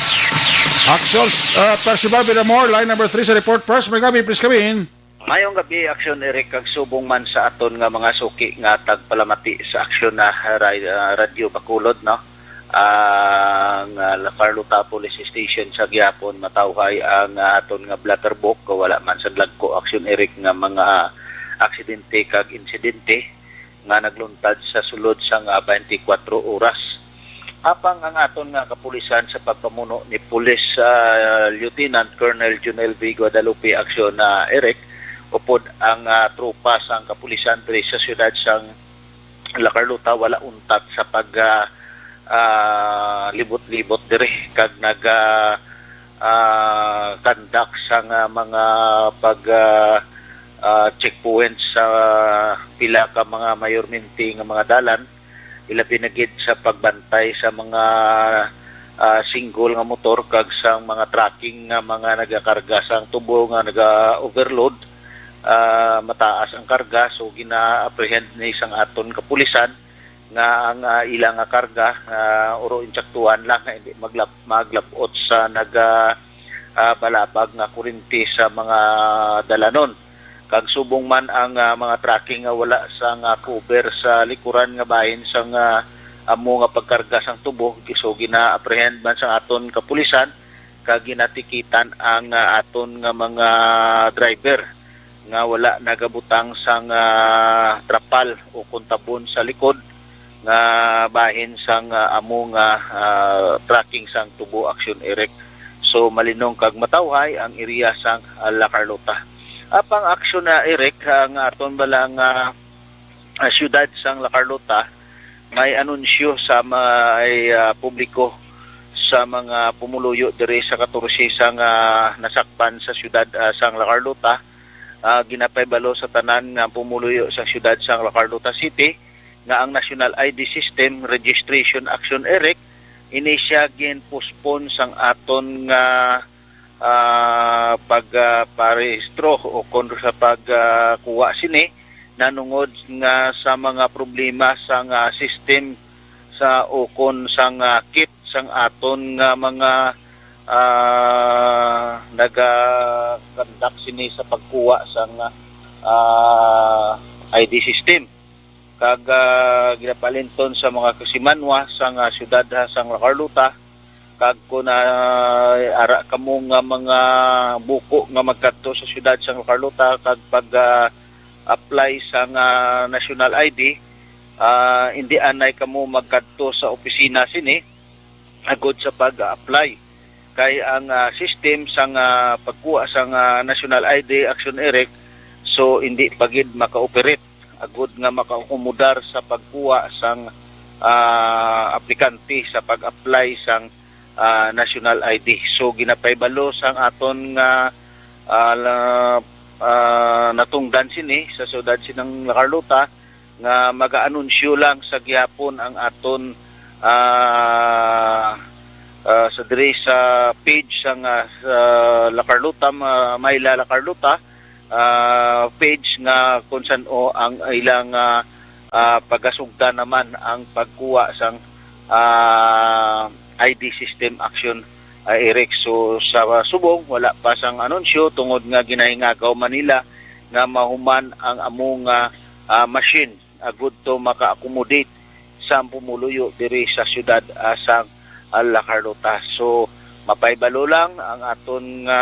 Aksyon, uh, Percival Villamor, line number three sa report. Press, may gabi, please come in. Mayong gabi, Aksyon Eric, kag subong man sa aton nga mga suki nga tagpalamati sa Aksyon na ra- ah, Radyo Bacolod, no? Ang ah, La Carlota Police Station sa gihapon matawhay ang ah, aton nga blotter book, wala man sa lagko, Aksyon Eric, nga mga aksidente kag insidente nga nagluntad sa sulod sang ah, twenty-four oras. Apang ang aton nga kapulisan sa pagpamuno ni Police ah, Lieutenant Colonel Junel V Guadalupe Aksyon na Eric, upod ang ah, tropa sang kapulisan diri sa siyudad sang La Carlota wala untat sa pag ah, ah, libot-libot diri, kag nag ah, ah, conduct sang ah, mga pag ah, ah, checkpoints sa pila ka mga mayormente nga mga dalan, ilabi na gid sa pagbantay sa mga ah, single nga motor kag sang mga trucking nga mga nagakarga sang tubo nga naga-overload. Ah, mataas ang karga, so gina-apprehend ni sang aton kapulisan nga ang ah, ila nga karga, ah, uro insaktuhan lang nga hindi maglab- maglabot sa naga ah, balabag nga kurente sa mga dalanon. Kag subong man ang ah, mga trucking nga wala sang ah, cover sa likuran nga bahin sang ah, amo nga pagkarga sang tubo, so gina-apprehend man sang aton kapulisan kag ginatikitan ang ah, aton nga mga driver nga wala nagabutang sang ah, trapal o kuntabon sa likod nga bahin sang ah, amo nga ah, tracking sang tubo, Aksyon Eric. So malinong kag matawhay ang area sang ah, La Carlota. Apang Aksyon na, Eric, ang aton bala nga ah, siyudad sang La Carlota may anunsyo sa may ah, publiko sa mga pumuluyo diri sa katorse sang ah, nasakpan sa siyudad ah, sang La Carlota. Ah, ginapahibalo sa tanan nga pumuluyo sa siyudad sang La Carlota City nga ang National I D System Registration Action, Eric, ini siya gin-postpone sang aton nga ah, pag ah, parehistro o kon sa pag ah, kuha sini, nanungod nga sa mga problema sa nga system sa ukon sang ah, kit sang aton nga mga ah, naga-conduct sini sa pagkuha sang ah, I D system. Kag ah, ginapalinton sa mga kasimanwa sang ah, siyudad ha, sang La Carlota, kag kon ah, ara kamo nga mga buko nga magkadto sa siyudad sang La Carlota kag pag ah, apply sang ah, national I D, ah, indi anay kamo magkadto sa opisina sini agud sa pag-apply. Kay ang ah, system sang ah, pagkuha sang ah, national I D, Action Eric, so hindi pa gid maka-operate agud nga makaakomodar sa pagkuha sang ah, aplikante sa pag-apply sang ah, national I D. So, ginapahibalo sang aton nga, ah, la-, ah, natungdan sini sa siyudad sining La Carlota nga mag-aanunsyo lang sa gihapon ang aton, ah, ah, sa diri sa page sang, ah, sa La Carlota, ma-, Myla La Carlota, ah, page nga kung san-o ang ilang, ah, ah, pagasugdan naman ang pagkuha sang, ah, I D system action, ah, Eric. So, sa subong, wala pa sang anunsyo tungod nga ginahingagaw man nila nga mahuman ang amo nga, ah, machine agud to maka-accommodate sa pumuluyo diri sa siyudad, ah, sang, ah, La Carlota. So, mapahibalo lang ang aton nga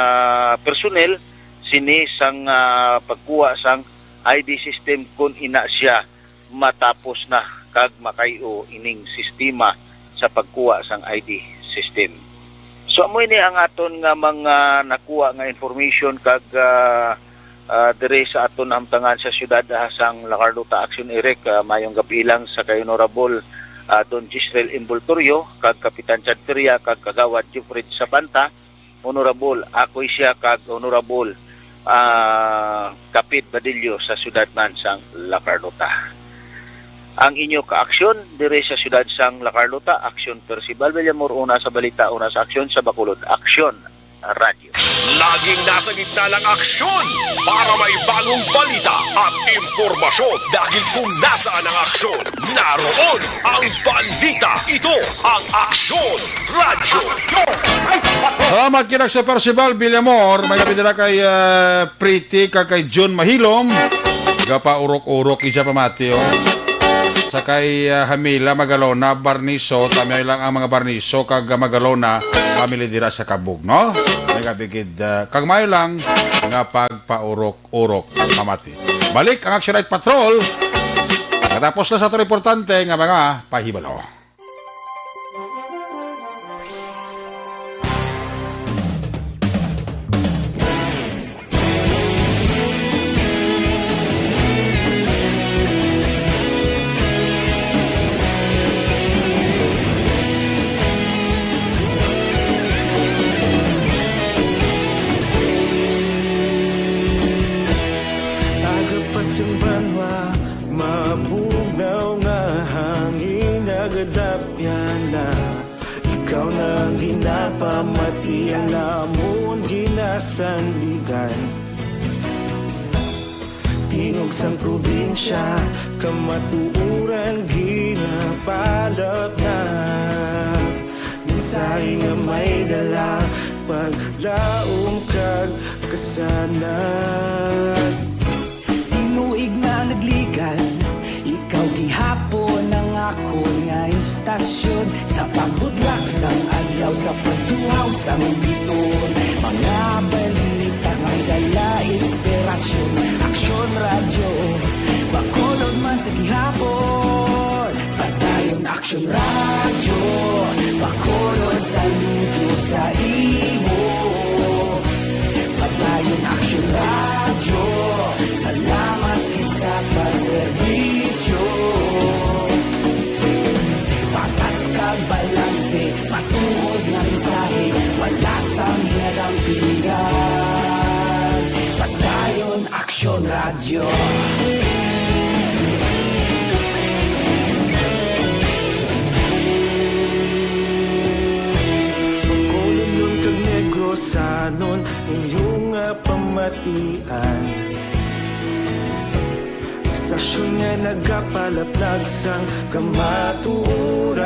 personnel sini sang, ah, pagkuha sang I D system, kun ina siya matapos na kag makay-o ining sistema sa pagkuha sang I D system. So, amo ini ang aton nga mga nakuha nga information kag, ah, ah, diri sa aton nahamtangan sa siyudad, ah, sang La Carlota Action, Eric. Ah, mayong gabi lang sa kay Honorable, ah, Don Gisrel Envoltorio, kag Kapitan Chad Feria, kag Kagawad Jeffred Sabanta, Honorable Akoy siya, kag Honorable, ah, Kapit Badillo sa siyudad man sang La Carlota. Ang inyo kaaksyon diri sa siyudad sang La Carlota, Aksyon Percival Villamor, una sa balita, una sa aksyon sa Bacolod Aksyon Radyo. Laging nasa gitna ng aksyon para may bagong balita at impormasyon. Dahil kung nasaan ang aksyon, naroon ang balita. Ito ang Aksyon Radyo. Salamat kina Sir Percival Villamor. May gabi dira kay, ah, Pretty kag kay Jun Mahilom. Gapaurok-urok, isa pamati, oh. Sa kay, ah, Hamila Magalona, Barniso, tamyaw lang ang mga Barniso kag, ah, Magalona, family dira sa Kabug, no? May gabi gid, ah, kag mayo lang nga pagpaurok-urok, pamati. Balik ang Action Night Patrol. Katapos na sa aton importante nga mga pahibalo. Aga pa sang banwa, mabugnaw nga hangin nagadapyan na. Ikaw na ang ginapamati, ang amon ginasandigan. Tingog sang probinsya, kamatuoran ginapalapnag. Mensahe nga may dala, paglaom kag kasanag. Tinuig na nagligan, ikaw gihapon ang akon nga istasyon. Sa pagbutlak sang adlaw, sa pagtuhaw sang biton, mga balita may dala inspirasyon. Aksyon Radyo, Bacolod man sa gihapon. Padayon Aksyon Radyo, Bacolod, saludo sa imo. Padayon Aksyon Radyo, salamat gid sa pagserbisyo. Patas kag balanse, matuod nga mensahe, wala sang ginadampigan. Padayon Aksyon Radyo. Bacolod kag Negrosanon, inyo nga pamatian. Istasyon nga nagapalaplag sang kamatuoran.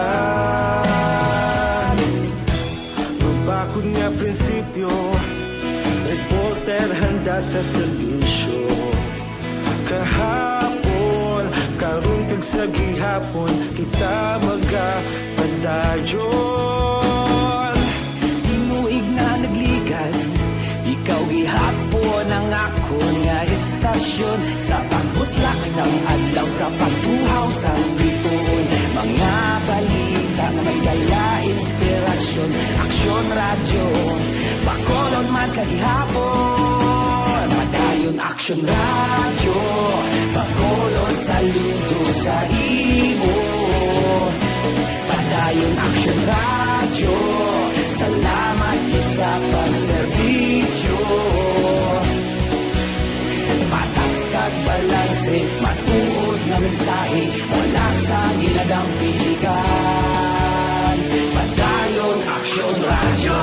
Mabakod nga prinsipyo, reporter handa sa serbisyo. Kahapon, karon kag sa gihapon, kita magapadayon. Tinuig na nagligan, ikaw gihapon ang akon nga istasyon. Sa pagbutlak sang adlaw, sa pagtuhaw sang biton, mga balita nga may dala inspirasyon. Aksyon Radyo, Bacolod man sa gihapon. Padayon Aksyon Radyo, Bacolod, saludo sa imo. Padayon Aksyon Radyo, Pagserbisyo, patas kag balanse, matuod nga mensahe, wala sang ginadampigan. Padayon Aksyon Radyo.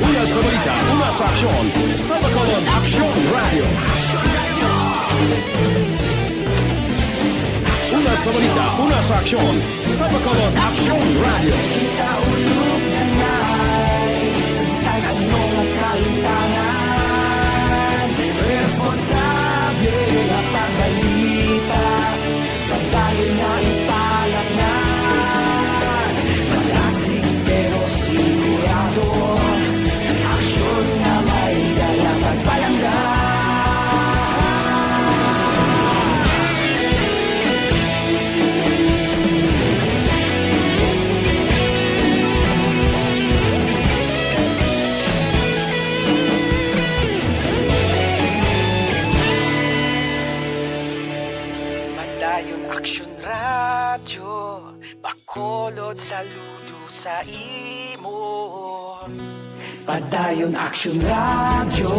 Una sa balita, una sa aksyon, sa Bacolod Aksyon Radyo. Una sa balita, una sa aksyon, sa Bacolod Aksyon Radyo. Kita ulog na ngay, sa bisan ano nga kahintangan, responsable nga pagbalita, pagdayon nga ipalaknan. Malasig pero sigurado, aksyon nga may dala pagpalangga. Padayon Aksyon Radyo, Bacolod, saludo sa imo. Padayon Aksyon Radyo,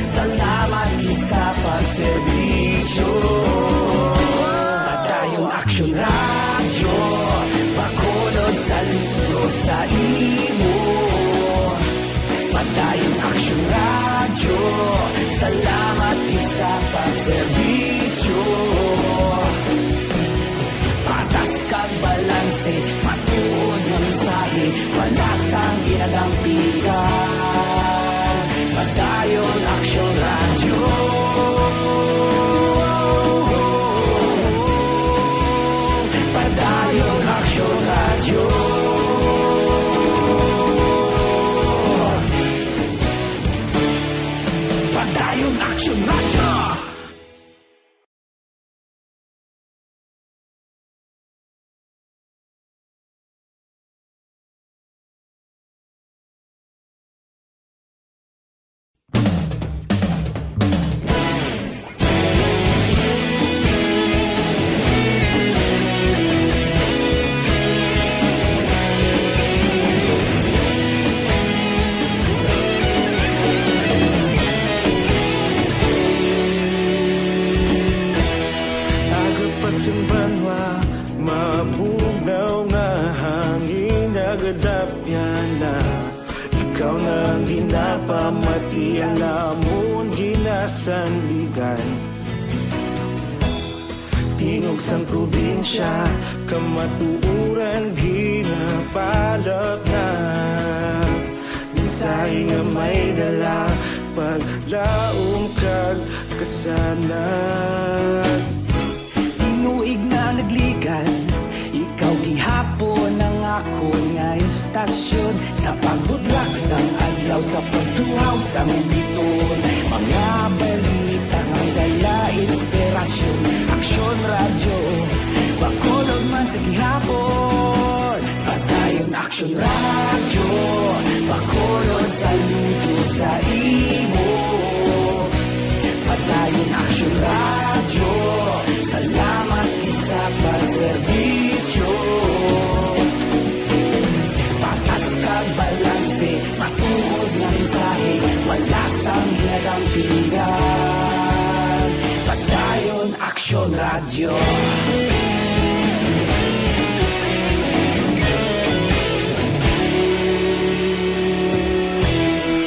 salamat gid sa pagserbisyo. Padayon Aksyon Radyo, Bacolod, saludo sa imo. Padayon Aksyon Radyo, salamat gid sa pagserbisyo. Patas kag balanse, matuod nga mensahe, wala sang ginadampigan. Padayon Aksyon Radyo. Padayon Aksyon Radyo. Padayon Aksyon Radyo. Aga pa sang banwa, mabugnaw nga hangin, nagadapyan na. Ikaw na ang ginapamatian namon, ginasandigan. Tingog sang probinsya, kamatuoran ginapalapnap. Mensahe nga may dala, paglaom kag kasanag. Tinuig na nagligad, ikaw gihapon ang akon nga istasyon. Sa pagbudlak sang adlaw, sa pagtuhaw sang biton, mga balita nga dala inspirasyon. Aksyon Radyo, Bacolod man sa gihapon. Padayon Aksyon Radyo, Bacolod, saludo sa imo. Padayon Aksyon Radyo, salamat gid sa pagserbisyo. Patas kag balanse, matuod nga mensahe, wala sang ginadampigan. Padayon Aksyon Radyo.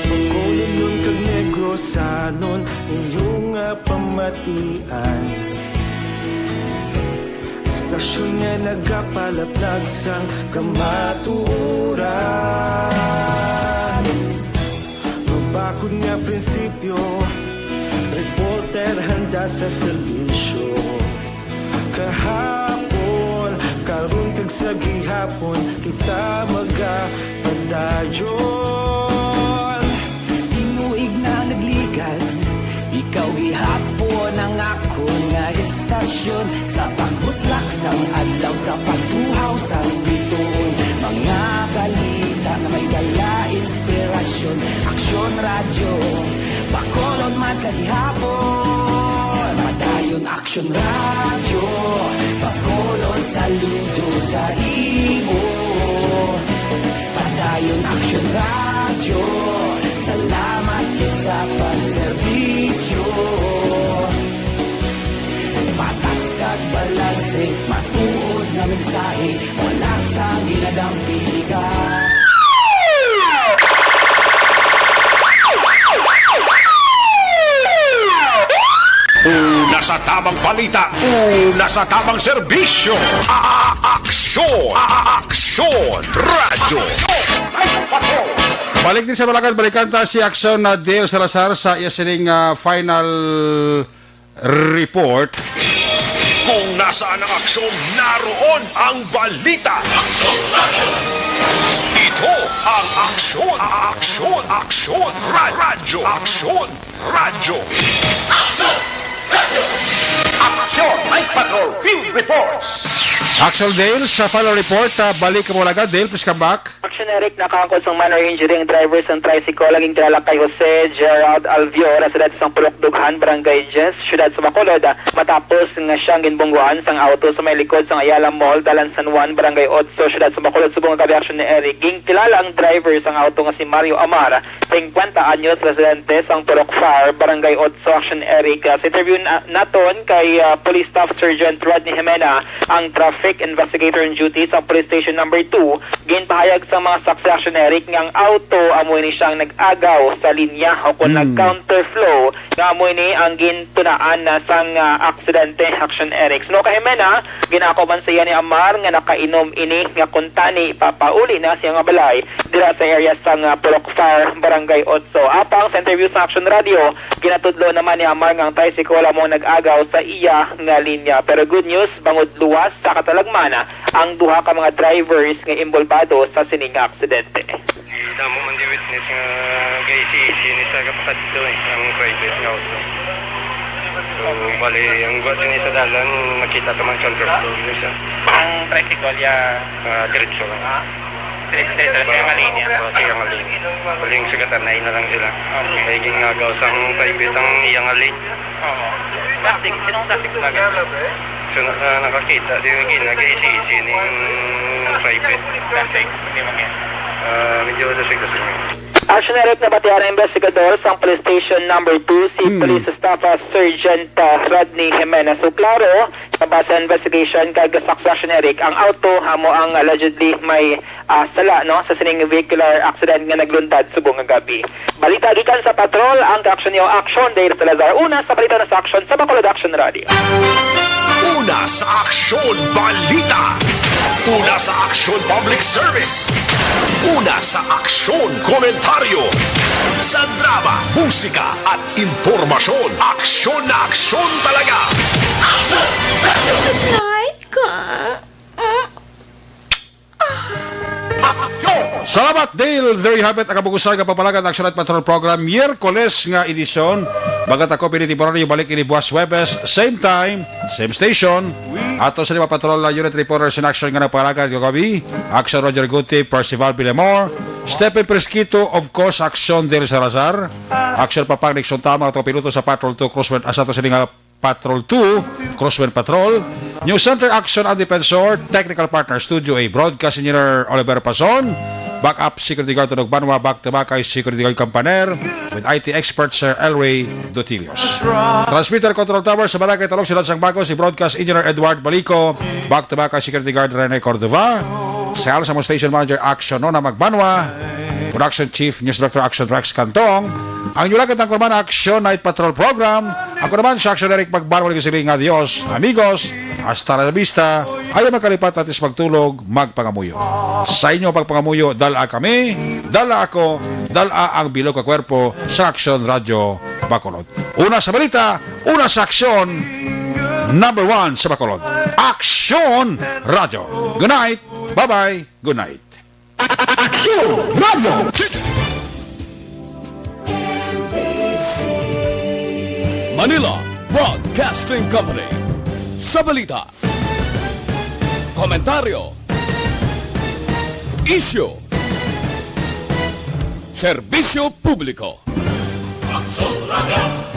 Bacolodnon kag Negrosanon, inyo nga pamatian. Istasyon nga nagapalaplag sang kamatuoran. Mabakod nga prinsipyo, reporter handa sa serbisyo. Kahapon, karon kag sa gihapon, kita magapadayon. Tinuig na nagligad, ikaw gihapon ang akon nga istasyon. Sa pagbutlak sang adlaw, sa pagtuhaw sang biton, mga balita nga may dala inspirasyon. Aksyon Radyo, Bacolod man sa gihapon. Padayon Aksyon Radyo, Bacolod, saludo sa imo. Ayon Action Radyo, salamat gid sa pagserbisyo. Patas kag balanse, matuod nga mensahe, wala sa ginadampigan. Una sa tamang balita, una sa tamang serbisyo. A-, a-, aksyon, a-, a-, aksyon, radyo. Balik din sa Balakan, balikan ta si Aksyon na Dale Salazar sa iya sining, ah, final report. Kung nasaan ang aksyon, naroon ang balita. Ito ang aksyon, a-, aksyon, aksyon, ra-, radyo, aksyon. Radyo. Action! Action! Night Patrol Field Reports! Action, Dale, sa final report, ah, balik ka mo agad. Dale, please come back. Action, Eric, nakahangkod sang minor injury ang driver sang tricycle, ang ginkilala kay Jose Gerald Alvio, residente sang Purok Dughan, Barangay Diez, Siyudad sa Bacolod, matapos nga siyang ginbungguan sang auto sa may likod sang Ayala Mall, Dalan San Juan, Barangay Otso, Siyudad sa Bacolod. Subong nga gab-i, Action, Eric, ginkilala ang driver sang auto nga si Mario Amar, singkwenta anyos, residente sang Purok Far, Barangay Otso, Action, Eric. Ah, sa interview na, naton kay, ah, Police Staff Sergeant Rodney Jimena, ang traffic investigator on duty sa Police Station Number Two, ginpahayag sa mga saksi, Action, Eric, nga ang auto amo ini siyang nag-agaw sa linya o kung Hmm. nag-counterflow, nga amo ini ang gintunaan na sang, ah, aksidente, Action, Eric. Suno kay Jimena, ginako man sa iya ni Amar nga nakainom ini, nga kuntani papauli na sa iya nga balay dira sa area sang, ah, Purok Far, Barangay Otso. Apang sa interview sa Action Radio, ginatudlo naman ni Amar nga ang tricycle amo ang nag-agaw sa iya nga linya. Pero good news, bangod luwas sa katalagman ang duha ka mga drivers nga inbolbado sa sining nga aksidente. Damo man di witness nga gaisi-isi ni sa kapakadto, eh, ang private nga auto. So, bali, ang gwa sini sa dalan, nakita ka man counterflow ni siya. Ang tricycle, ya. Ah, diretso lang. Diretso, diretso lang, kaya nga linya. Ah, kaya nga linya. Bali, yung sugatan na, ina lang sila. Okay. Kaya ginngagaw sang private ang iya nga lane. Oo. Plastic, sinong plastic talaga? So, naka-, nakakita, di lagi, nag-iisi-isi ning private. Plastic, hindi man yan. Ah, medyo dasig-dasig niya. Action, Eric, nabatian ang investigador sang Police Station Number Two, si Hmm. Police Staff Sergeant, ah, Rodney Jimenez. So, klaro, base sa investigation kag saksi, Action, Eric, ang auto amo ang allegedly may, ah, sala, no, sa sining vehicular accident nga naglundag subong nga gab-i. Balita gikan sa patrol, ang kaaksyon niyo, Action Dale Salazar. Una sa balita na sa Action sa Bacolod Action Radio. Una sa Aksyon Balita. Una sa Aksyon Public Service. Una sa Aksyon Komentaryo. Sa drama, musika, at impormasyon, aksyon na aksyon talaga. Night ka. Salamat, Dale. There you have it. Ang kabug-usan nga pagpalagad, Action Night Patrol Program, Miyerkules nga edisyon. Magkatakup ini temporaryo, balik ini buwas Huwebes, same time, same station. Ato sa lima patrol na unit reporters in action nga nagpalagad kagabi, Action Roger Guti, Percival Villamor, Stephen Presquito, of course, Action Dale Salazar, Action Papang Nixon Tama, ato piloto sa Patrol Two, Crosswind, asa to sini nga Patrol Two, Crosswind Patrol. News Center Action, ang Defensor. Technical Partner, Studio A, Broadcast Engineer Oliver Pason. Backup Security Guard, Tunog Banwa, back to back kay Security Guard Kampaner with I T expert Sir Elway Dutilios. Transmitter Control Tower sa Barangay Talog, Siyudad sang Bago, si Broadcast Engineer Edward Balico, back to back kay Security Guard Rene Cordova. Sa Alsa mo Station Manager Action, Nona Magbanwa. Production Chief, News Director Action, Rex Cantong. Ang inyong lagad, ang Kurman Action Night Patrol Program. Ako naman si Action Eric Magbanwa, nagsiling nga, "Adios, amigos. Hasta la vista." Ayaw magkalipat, atis magtulog, magpangamuyo. Sa inyo pagpangamuyo, dala kami, dala ako, dala ang bilog ka kwerpo sa Action Radio Bacolod. Una sa balita, una sa aksyon, number one sa Bacolod. Action Radio. Good night. Bye-bye. Good night. Action Radio. Manila Broadcasting Company. Sa balita, komentaryo, isyu, serbisyo publiko. Action Radio.